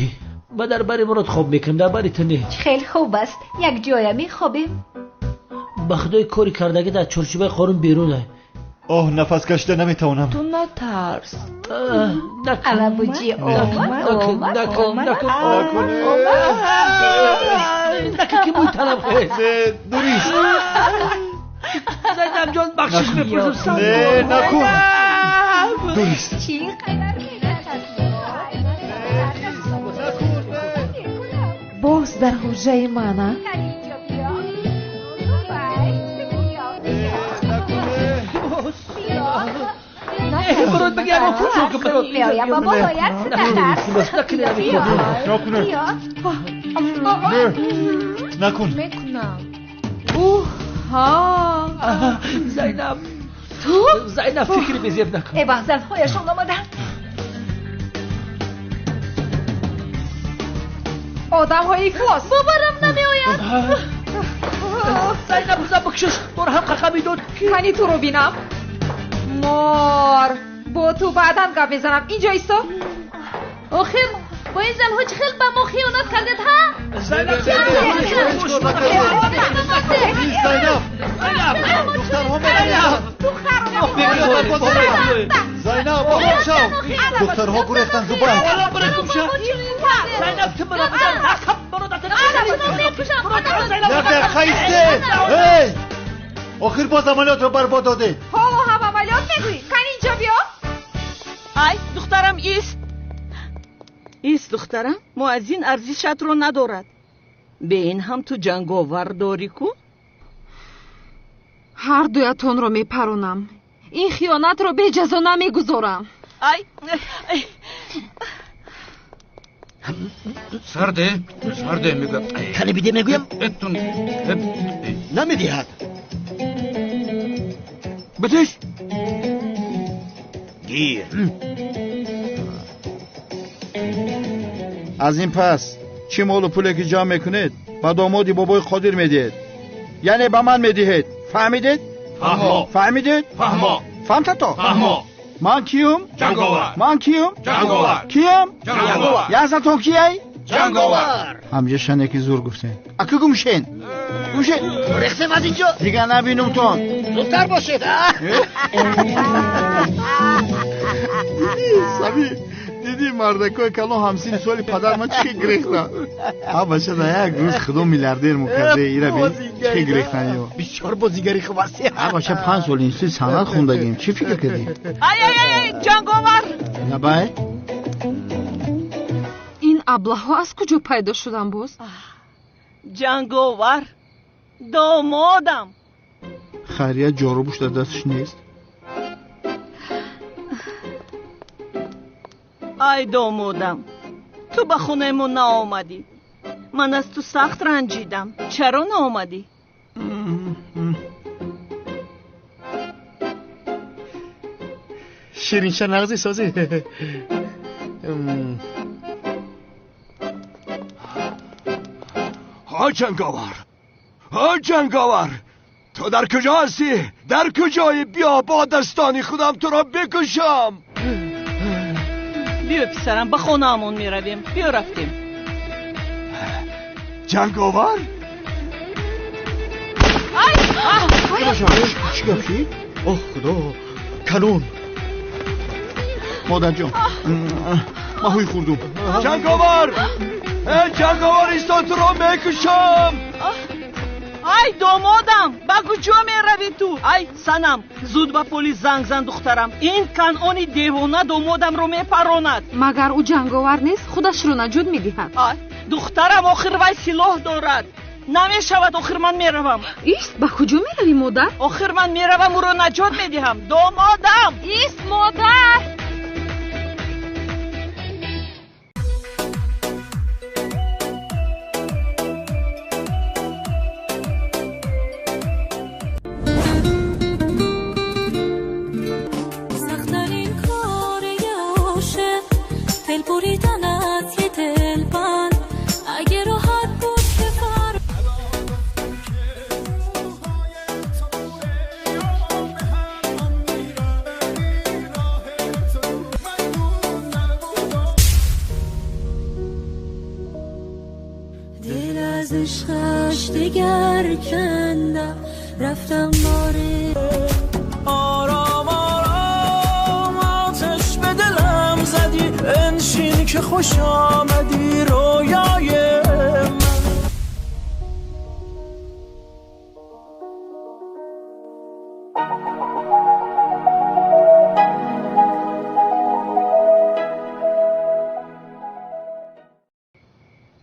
ман дар бари Мурод хоб мекунам, дар бари ту не. Хеле хуб аст, як ҷоя мехобем. Ба худои кори кардагӣ дар чорчӯбаи қонун берун. Оҳ, нафас кашида наметавонам. Ту натарс. Алабуҷӣ омад, омад, омад. Накун ки мӯй танам хез. Дурист. Зайнаб ҷон, бахшиш мепурсам. Не, накун. Дурист. Чӣ қадар боз дар ҳуҷраи ман, а? Мурод, баги ягон кор кун, Мурод. Меоям ба болоят, натарс. Накун. Накун. Мекунам. Уҳ, ҳа. Зайнаб. Ту? Зайнаб, фикри безеб накун. Э, ба занҳояшон омаданд. Одамҳои ифлос. Боварам намеояд. Зайнаб, бизан бикшиш, бор ҳам қақа медод. Кани туро бинам. Мор, бо ту баъдан гап мезанам. Инҷо исто. Охир, бо ин занҳо чӣ хел ба мо хиёнат кардед, ҳа? Зайнаб, Зайнаб, духтарҳо мераванд. Зайнаб, ором шав. Духтарҳо гурехтанд, Зубайд. Зайнаб, ту маро бизан, накам, Мурод, Як дақиқа истед. Эй! Охир боз амалиётро барбод додед. Ҳоло ҳам амалиёт мегӯӣ? Кани инҷо биё. Ай, духтарам, ист. Ист, духтарам, муаззин арзишатро надорад. Бе ин ҳам ту ҷанговар дорӣ ку? Ҳар дуятонро мепаронам. Ин хиёнатро беҷазо намегузорам. Ай, сарде, сарде мегӯям. Кани биде мегӯям? Намедиҳад. Битиш. Гир. Аз ин пас чӣ молу пуле ки ҷамъ мекунед, ба домоди бобои Қодир медиҳед. Яъне ба ман медиҳед. Фаҳмидед? Фаҳмо. Фаҳмидед? Фаҳмо. Фаҳмтато? Фаҳмо. Ман киюм? Ҷанговар. Ман киюм? Ҷанговар. Кием? Ҷанговар. Яздатон кияй? Ҷанговар. Ҳамҷа шане ки зур гуфтем. Аку гумшен. Гумшен. Рехтем аз инҷо. Дига набинумтон. Зудтар бошед. Диди, Сами, диди мардакои калон ҳамсини соли падар ман чӣ гирехтан. Ҳа бача да як рӯз худо миллиардер мукарде ира бин чӣ гирехтан ё. Бисёр бозигари хуб ҳастӣ. Ҳа бача 5 сол институт санъат хондагим. Чӣ фикр кардӣ? Ай ай ай Ҷанговар. Набай? Ин аблаҳҳо аз куҷо пайдо шуданд боз? Ҷанговар, домодам. Хайрият ҷорубуш дар дасташ нест. Ай домодам, ту ба хонаи мо наомадӣ. Ман аз ту сахт ранҷидам. Чаро наомадӣ? Ширинша нағзи созӣ. Ҳа Ҷанговар, ҳа Ҷанговар, ту дар куҷо ҳастӣ? Дар куҷоӣ? Биё бо дастони худам туро бикушам. Биё писарам, ба хонаамон меравем. Биё рафтем. Ҷанговар? Чӣ гап шид? Оҳ худо, канон. Модарҷон, маҳӯй хӯрдум. Ҷанговар! Эй Ҷанговар, исто, туро мекушам. Ай домодам, ба куҷо меравӣ ту? Ай санам, зуд ба полис занг зан духтарам. Ин канъони девона домодамро мепаронад. Магар ӯ ҷанговар нест? Худашро наҷот медиҳад. Ай духтарам, охир вай силоҳ дорад. Намешавад, охир ман меравам. Ист, ба куҷо меравӣ модар? Охир ман меравам, ӯро наҷот медиҳам. Домодам! Ист, модар! رفتم باره آرام آرام آتش به دلم زدی، انشین که خوش آمدی رویای من.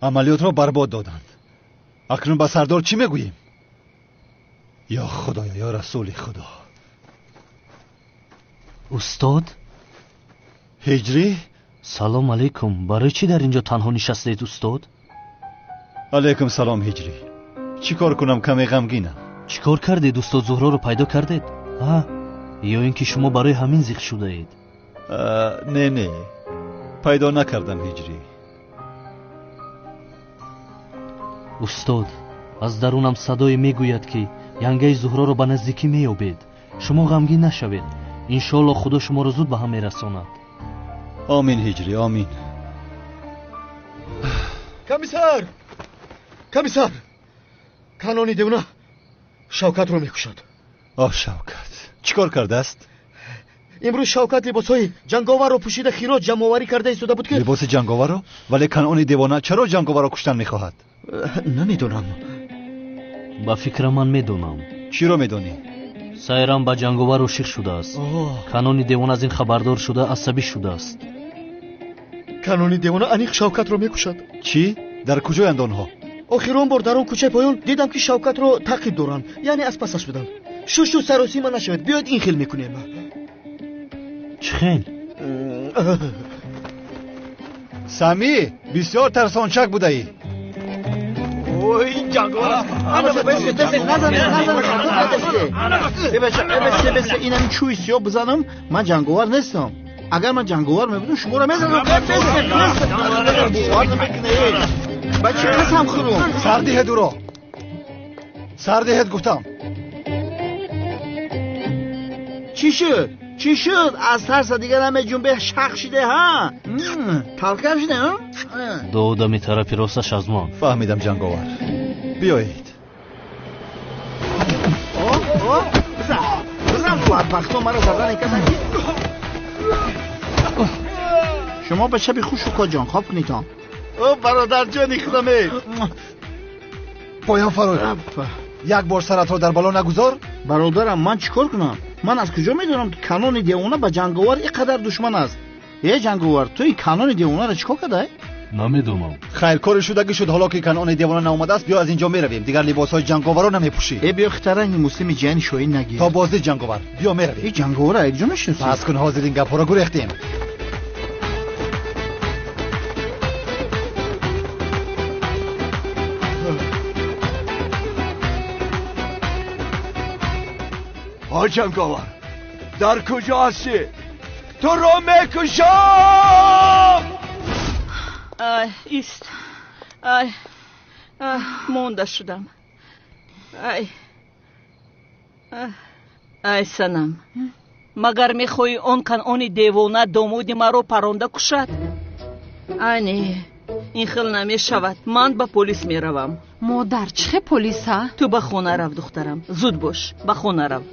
عملیات را برباد دادند. اکنون به سردار چی میگوییم؟ یا خدایا، یا رسول خدا. استاد؟ هجری؟ سلام علیکم. برای چی در اینجا تنها نشستید استاد؟ علیکم سلام هجری. چیکار کنم، کمی غمگینم. چیکار کردید استاد؟ زهرا رو پیدا کردید؟ ها؟ یا اینکه شما برای همین زیق شده اید؟ نه نه، پیدا نکردم هجری. استاد، از درونم صدای میگوید که янгаи Зуҳроро ба наздикӣ меёбед. Шумо ғамгин нашавед. Иншоалло Худо шуморо зуд ба ҳам мерасонад. Омин ҳиҷрӣ, омин. Комиссар! Комиссар! Канони девона Шавкатро мекушад. Оҳ Шавкат, чӣ кор кардааст? Имрӯз Шавкат либосҳои ҷанговарро пӯшида хироҷ ҷамъоварӣ карда истода буд ки либоси ҷанговарро? Вале канони девона чаро ҷанговарро куштан мехоҳад? Намедонам. Ба фикрам ман медонам. Чиро медонӣ? Сайрам ба ҷанговар ошиқ шудааст. Канони девона аз ин хабардор шуда асабӣ шудааст. Канони девона аниқ Шавкатро мекушад. Чӣ? Дар куҷоянд онҳо? Охирон бор дар он кӯчаи поён дидам ки Шавкатро таъқиб доранд, яъне аз пасаш буданд. Шушу саросима нашавед, биёед ин хел мекунем. Чӣ хел? Самӣ, бисёр тарсончак будаӣ. Ой, ҷанговар! Инами чӯи сиёҳ бизанам, ман ҷанговар нестам. Агар ман ҷанговар мебудам, шуморо мезанам. Ба чӣ қасам хӯрум? Сар диҳед ӯро. Сар диҳед гуфтам. Чӣ шуд? Чӣ шуд? Аз тарса дигар намеҷунбе, шақ шиде, ҳа? Талкам шиде, ҳа? Ду одами тарафи росташ аз ман. Фаҳмидам, Ҷанговар. Биёед. Бизан, бадбахто маро задан касан. Шумо ба шаби хуш, укоҷон, хоб кунитон. О, бародарҷони худаме. Поён фарой. Як бор саратро дар бало нагузор. Бародарам, ман чӣ кор кунам? Ман аз куҷо медонам, ки Канони девона ба Ҷанговар ин қадар душман аст? Э, Ҷанговар, ту ин Канони девонаро чӣ кор кардай? Намедонам. Хайр, кори шудагӣ шуд. Ҳоло ки Канони девона наомадааст, биё аз инҷо меравем. Дигар либосҳои Ҷанговарро намепӯшӣ. Э, биё, хитаранги муслими ҷияни шоҳин нагир. То боздид, Ҷанговар. Биё меравем. Э, Ҷанговарро якҷо мешиносӣ? Пас кун, ҳозир ин гапҳоро гурехтем. Ҳо, Ҷанговар, дар куҷо ҳастӣ? Туро мекушам! Ай, ист. Ай, монда шудам. Ай, ай, Санам, магар мехоҳӣ он Канъони девона домоди маро паронда кушад? Ай, не, ин хел намешавад. Ман ба полис меравам. Модар, чӣ хел полиса? Ту ба хона рав, духтарам. Зуд бош, ба хона рав.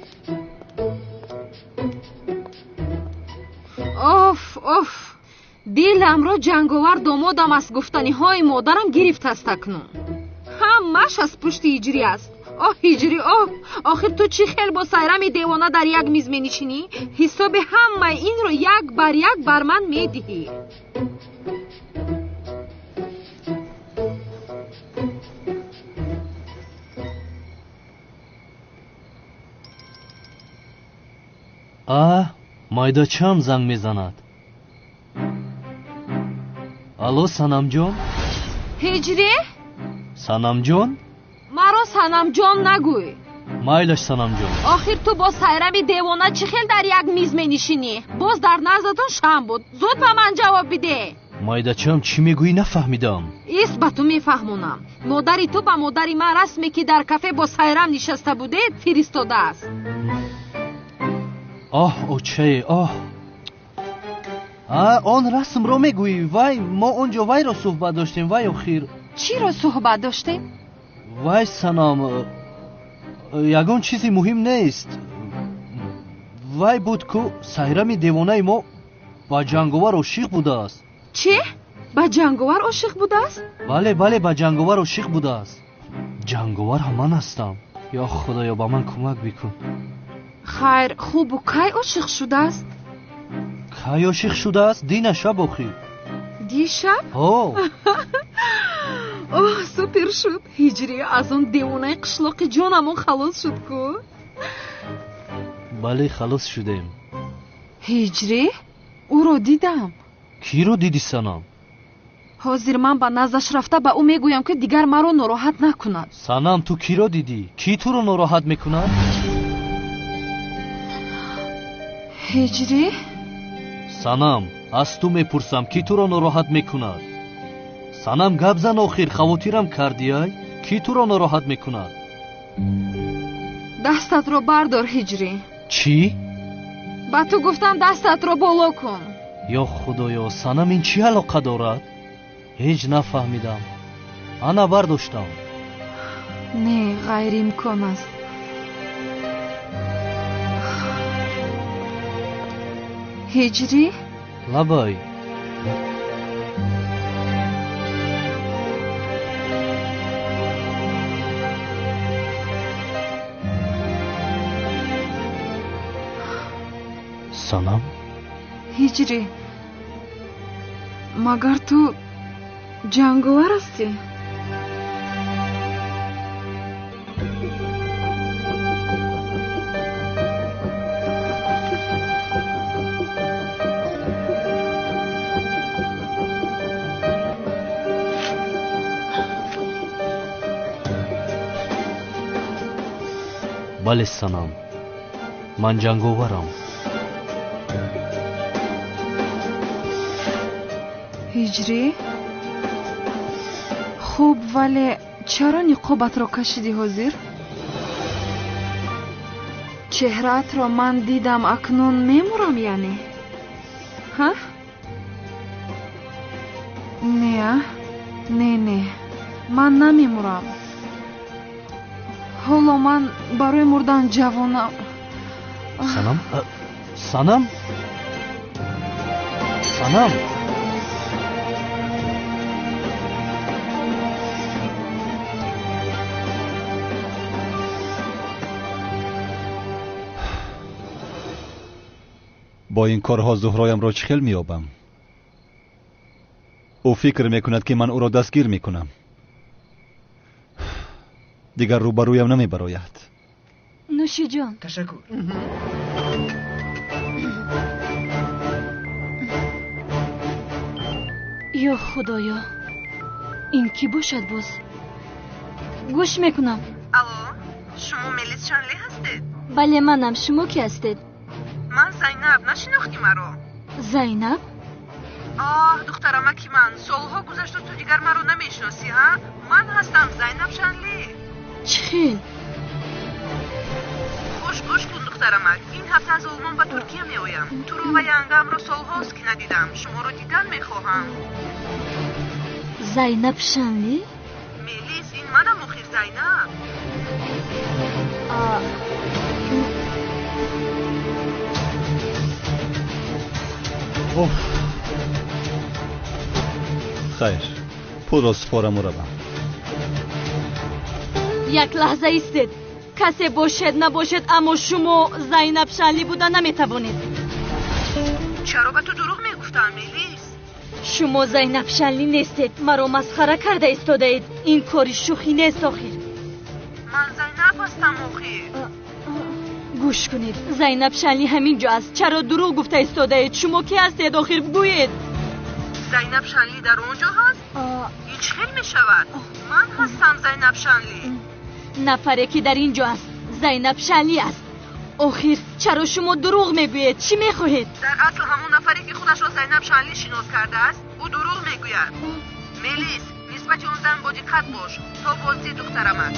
Оф, оф, диламро Ҷанговар домодам аст гуфтаниҳои модарам гирифтааст акнун. Ҳамааш аз пушти Ҳиҷрӣ аст. Оҳ, Ҳиҷрӣ, оҳ, охир ту чӣ хел бо Сайрами девона дар як миз менишинӣ? Ҳисоби ҳамаи инро як бар як бар ман медиҳӣ. А, майдачам занг мезанад. Алло, Санамҷон? Ҳиҷрӣ? Санамҷон? Маро Санамҷон нагӯй. Майлаш, Санамҷон. Охир ту бо Сайрами девона чӣ хел дар як миз менишинӣ? Боз дар наздатон шам буд. Зуд ба ман ҷавоб бидеҳ. Майдачам, чӣ мегӯӣ, нафаҳмидам. Ист, ба ту мефаҳмонам. Модари ту ба модари ман расме, ки дар кафе бо Сайрам нишаста будед, фиристодааст. Оҳ, очае, оҳ. Он расмро мегӯӣ? Вай, мо он ҷо вайро суҳбат доштем, вай охир. Чиро суҳбат доштем? Вай, Санам, ягон чизи муҳим нест. Вай буд ку Сайрами девонаи мо ба Ҷанговар ошиқ будааст. Чӣ? Ба Ҷанговар ошиқ будааст? Бале, бале, ба Ҷанговар ошиқ будааст. Ҷанговар ҳам ман ҳастам. Ё Худоё, ба ман кӯмак бикун. Хайр, хубу кай ошиқ шудааст? Кай ошиқ шудааст? Дина шаб охир. Дишаб? Ҳо. Оҳ, супер шуд. Ҳиҷрӣ, аз он девонаи қишлоқи ҷонамон халос шуд ку. Бале, халос шудем. Ҳиҷрӣ, ӯро дидам. Киро дидӣ, Санам? Ҳозир ман ба наздаш рафта ба ӯ мегӯям, ки дигар маро нороҳат накунад. Санам, ту киро дидӣ? Кӣ туро нороҳат мекунад? Ҳиҷрӣ? Санам, аз ту мепурсам, кӣ туро нороҳат мекунад? Санам, гап зан охир, хавотирам кардӣ, ай? Кӣ туро нороҳат мекунад? Дастатро бардор, Ҳиҷрӣ. Чӣ? Ба ту гуфтам, дастатро боло кун. Ё Худоё, Санам, ин чӣ алоқа дорад? Ҳеҷ нафаҳмидам. Ана бардоштам. Не, ғайриимкон аст. Ҳиҷрӣ? Лабай. Санам? Ҳиҷрӣ, магар ту Ҷанговар ҳастӣ? Бале, Санам, ман ҷанговарам. Ҳиҷрӣ? Хуб, вале чаро ниқобатро кашидӣ ҳозир? Чеҳраатро ман дидам, акнун мемурам яъне? Ҳа? Не, а? Не, не. Ман намемурам. Ҳоло ман барои мурдан ҷавонам. Санам? Санам? Санам? Бо ин корҳо Зуҳроямро чӣ хел меёбам? Ӯ фикр мекунад, ки ман ӯро дастгир мекунам. Дигар рӯбарӯям намебарояд. Нӯшиҷон. Ташаккур. Ё Худоё, ин кӣ бошад боз? Гӯш мекунам. Алло, шумо Мелис Шанли ҳастед? Бале, манам. Шумо кӣ ҳастед? Ман Зайнаб, нашинохтӣ маро? Зайнаб? Оҳ, духтарамаки ман, солҳо гузашту ту дигар маро намешиносӣ, ҳа? Ман ҳастам Зайнаб Шанли. Чӣ хел? Хуш гӯш кун, духтарамак. Ин ҳафта аз Олмон ба Туркия меоям. Туро ва янгамро солҳост, ки надидам. Шуморо дидан мехоҳам. Зайнаб Шанли? Мелис, ин манам охир, Зайнаб. Хайр, пулро супораму равам. Як лаҳза истед. Касе бошед набошед, аммо шумо Зайнаб Шанли буда наметавонед. Чаро ба ту дурӯғ мегуфтам, Мелис? Шумо Зайнаб Шанли нестед. Маро масхара карда истодаед. Ин кори шӯхӣ нест охир. Ман Зайнаб ҳастам охир. Гӯш кунед, Зайнаб Шанли ҳамин ҷо аст. Чаро дурӯғ гуфта истодаед? Шумо кӣ ҳастед охир, бигӯед. Зайнаб Шанли дар он ҷо ҳаст? Ин чӣ хел мешавад? Ман ҳастам Зайнаб Шанли. Нафаре ки дар ин ҷо аст Зайнаб Шанли аст. Охир чаро шумо дурӯғ мегӯед? Чӣ мехоҳед? Дар асл ҳамон нафаре ки худашро Зайнаб Шанли шинос кардааст, ӯ дурӯғ мегӯяд. Мелис, нисбати он зан бодиққат бош, то боздид, духтарамак.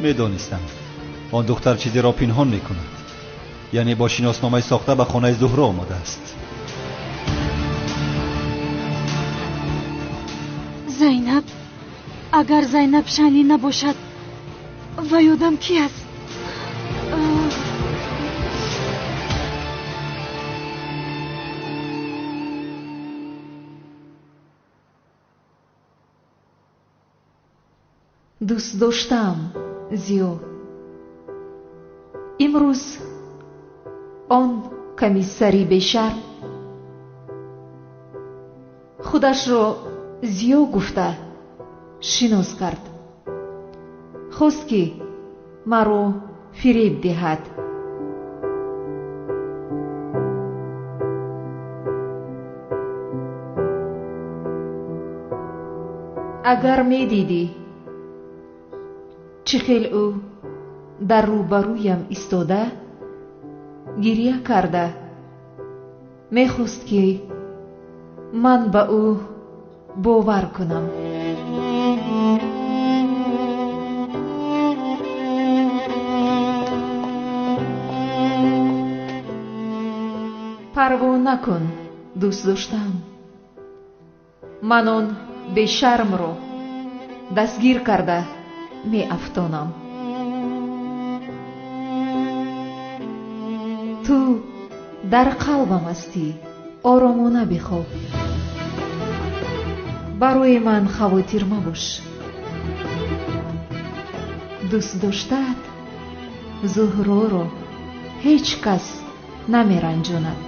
Медонистам, он духтар чизеро пинҳон мекунад. Яъне бо шиносномаи сохта ба хонаи Зуҳро омадааст. Зайнаб, агар Зайнаб Шанли набошад, вай одам кӣ аст? Дӯст доштаам, Зиё. Имрӯз он комиссари бешарм худашро Зиё гуфта шинос кард. Хост, ки маро фиреб диҳад. Агар медидӣ, чӣ хел ӯ дар рӯбарӯям истода гирья карда мехост, ки ман ба ӯ бовар кунам. Парво накун, дӯст доштам. Ман он бешармро дастгир карда меафтонам. Ту дар қалбам ҳастӣ, оромона бихоб. Барои ман хавотир мабош. Дӯст доштаат Зуҳроро ҳеҷ кас намеранҷонад.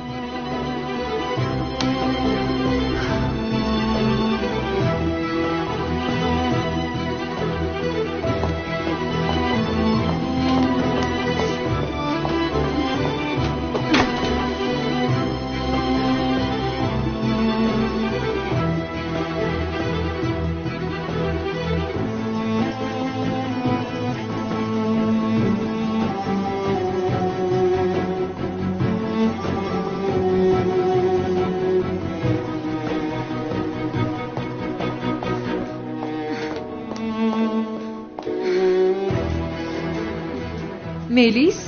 Мелис?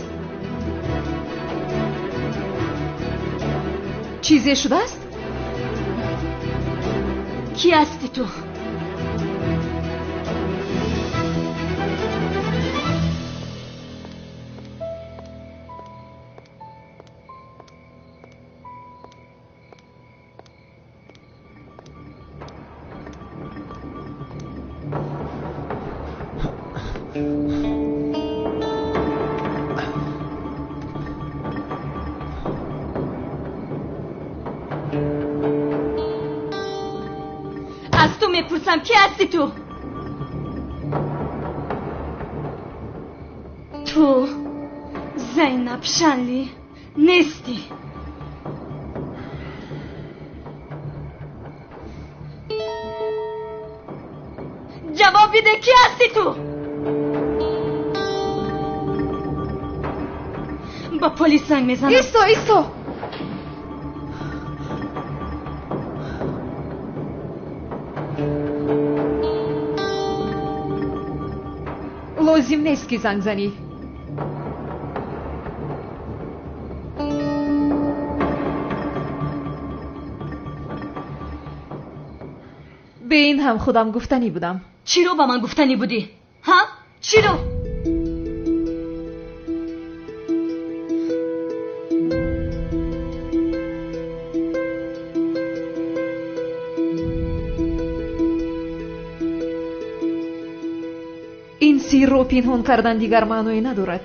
Чизе шудааст? Кӣ ҳастӣ ту? Аз ту мепурсам, кӣ ҳастӣ ту? Ту Зайнаб Шанли нестӣ. Ҷавоб биде, кӣ ҳастӣ ту? Ба полис занг мезанам. Исто, исто! Лозим нест ки занг занӣ. Бе ин ҳам худам гуфтанӣ будам. Чиро ба ман гуфтанӣ будӣ? Ҳа? Чиро? Ин сирро пинҳон кардан дигар маъное надорад.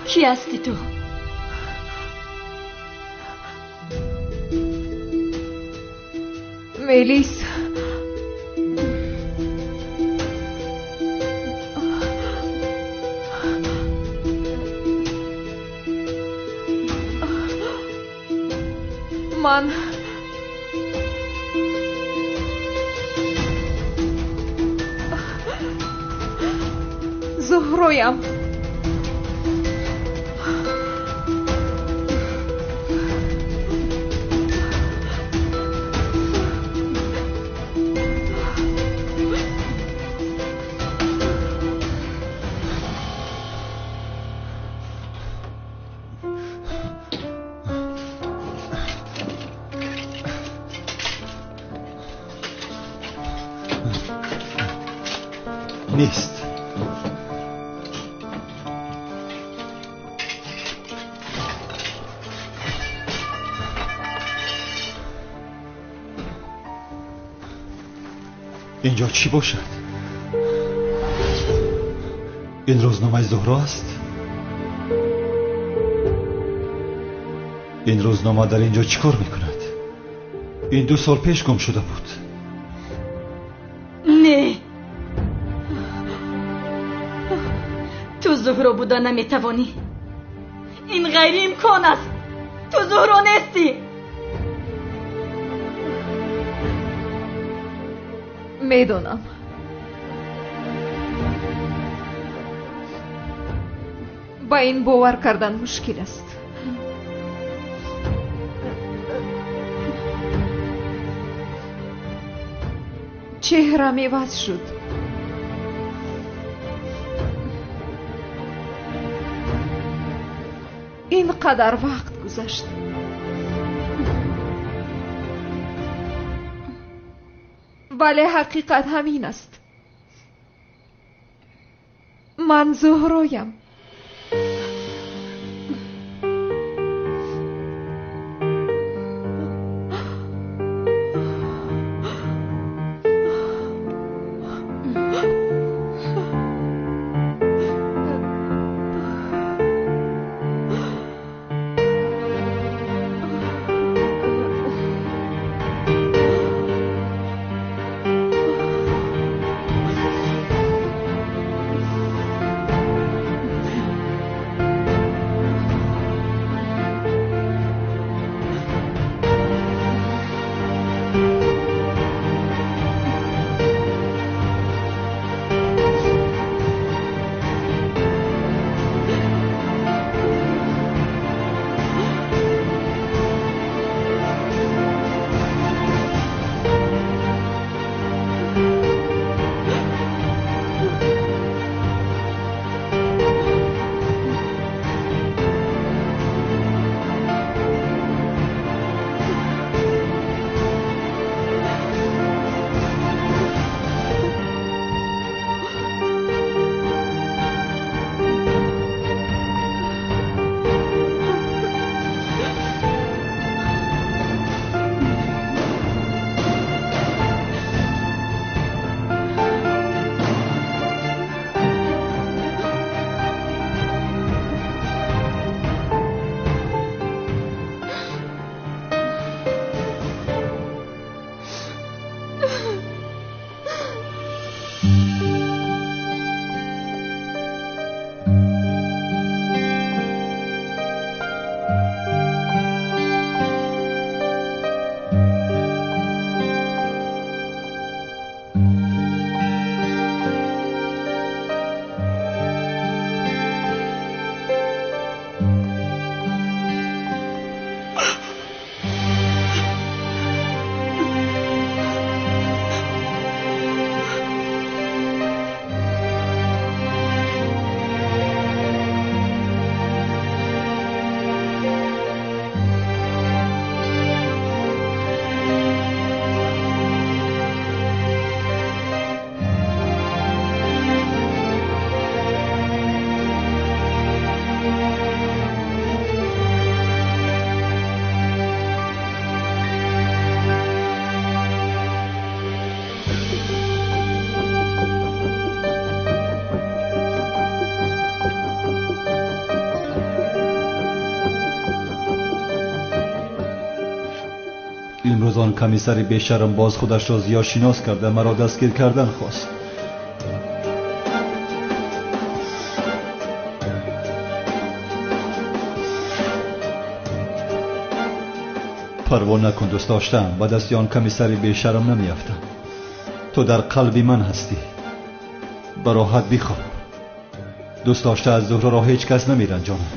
Кӣ ҳастӣ ту? Мелис, ман Зуҳроям. Нест. Инҷо чӣ бошад? Ин рӯзномаи Зуҳро аст? Ин рӯзнома дар инҷо чӣ кор мекунад? Ин 2 сол пеш гум шуда буд. Не, ту Зуҳро буда наметавонӣ. Ин ғайриимкон аст. Ту Зуҳро нестӣ. Медонам. Ба ин бовар кардан мушкил аст. Чеҳрам иваз шуд. Ин қадар вақт гузашт. Вале ҳақиқат ҳамин аст. Ман Зуҳроям. Имрӯз он комиссари бешарм боз худашро зиёд шинос карда маро дастгир кардан хост. Парво накун, дӯст доштаам, ба дасти он комиссари бешарм намеафтам. Ту дар қалби ман ҳастӣ. Ба роҳат бихоб. Дӯст дошта аз Зуҳроро ҳеҷ кас намеранҷонад.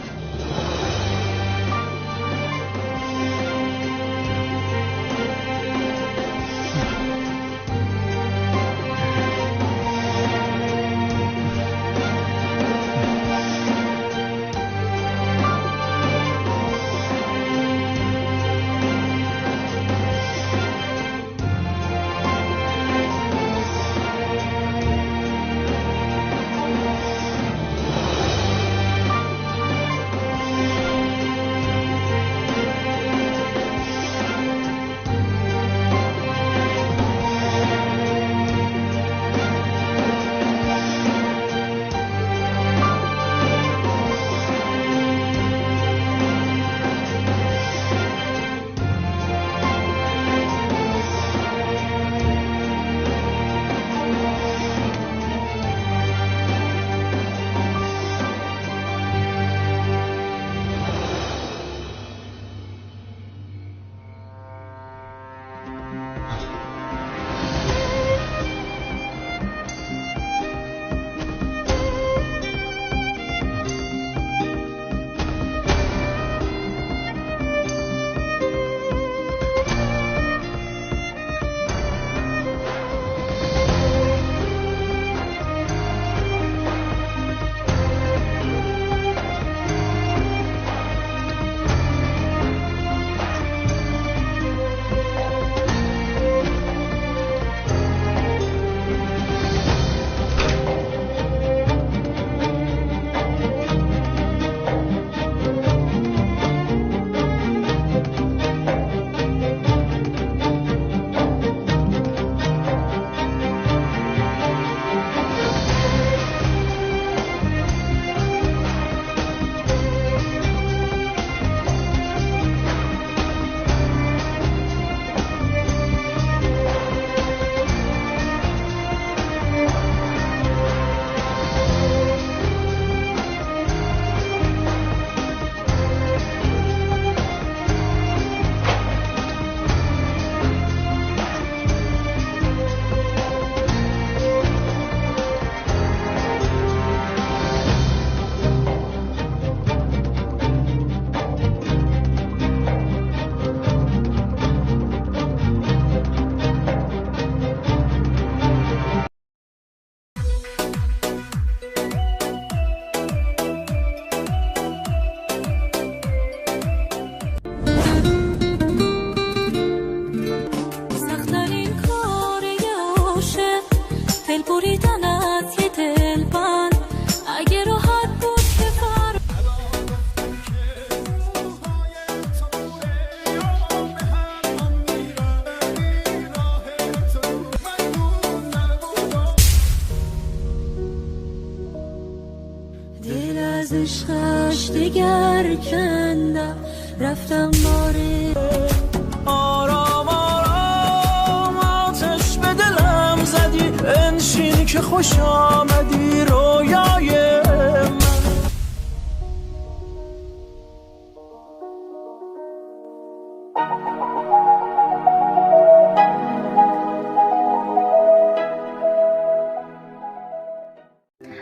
عشقش دگر کندم رفتم باره. آرام آرام آتش به دلم زدی، انشین که خوش آمدی رویای من.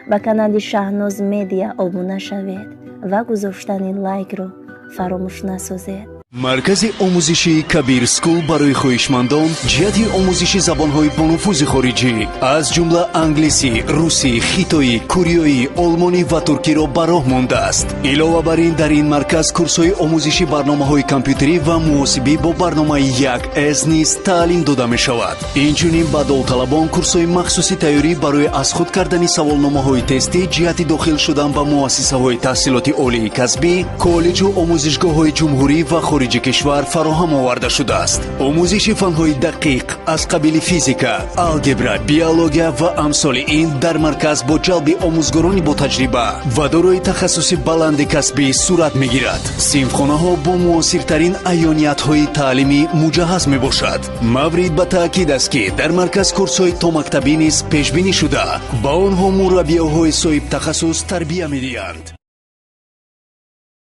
Ба канали Шаҳноз Медиа обуна шавед ва гузоштани лайкро фаромӯш насозед. Маркази омӯзишии Кабир Скул барои хоҳишмандон ҷиҳати омӯзиши забонҳои бонуфузи хориҷӣ аз ҷумла англисӣ, русӣ, хитоӣ, кореоӣ, олмонӣ ва туркиро ба роҳ мондааст. Илова бар ин, дар ин марказ курсҳои омӯзиши барномаҳои компютерӣ ва муҳосибӣ бо барномаи 1С низ таълим дода мешавад. Инчунин ба довталабон курсҳои махсуси тайёрӣ барои аз худ кардани саволномаҳои тестӣ ҷиҳати дохил шудан ба муассисаҳои таҳсилоти олии касбӣ, коллеҷу омӯзишгоҳҳои ҷумҳурӣ ва хориҷи кишвар фароҳам оварда шудааст. Омӯзиши фанҳои дақиқ аз қабили физика, алгебра, биология ва амсоли ин дар марказ бо ҷалби омӯзгорони ботаҷриба ва дорои тахассуси баланди касбӣ сурат мегирад. Синфхонаҳо бо муосиртарин аёниятҳои таълимӣ муҷаҳҳаз мебошад. Маврид ба таъкид аст, ки дар марказ курсҳои томактабӣ низ пешбинӣ шуда, ба онҳо мураббиёҳои соҳибтахассус тарбия медиҳанд.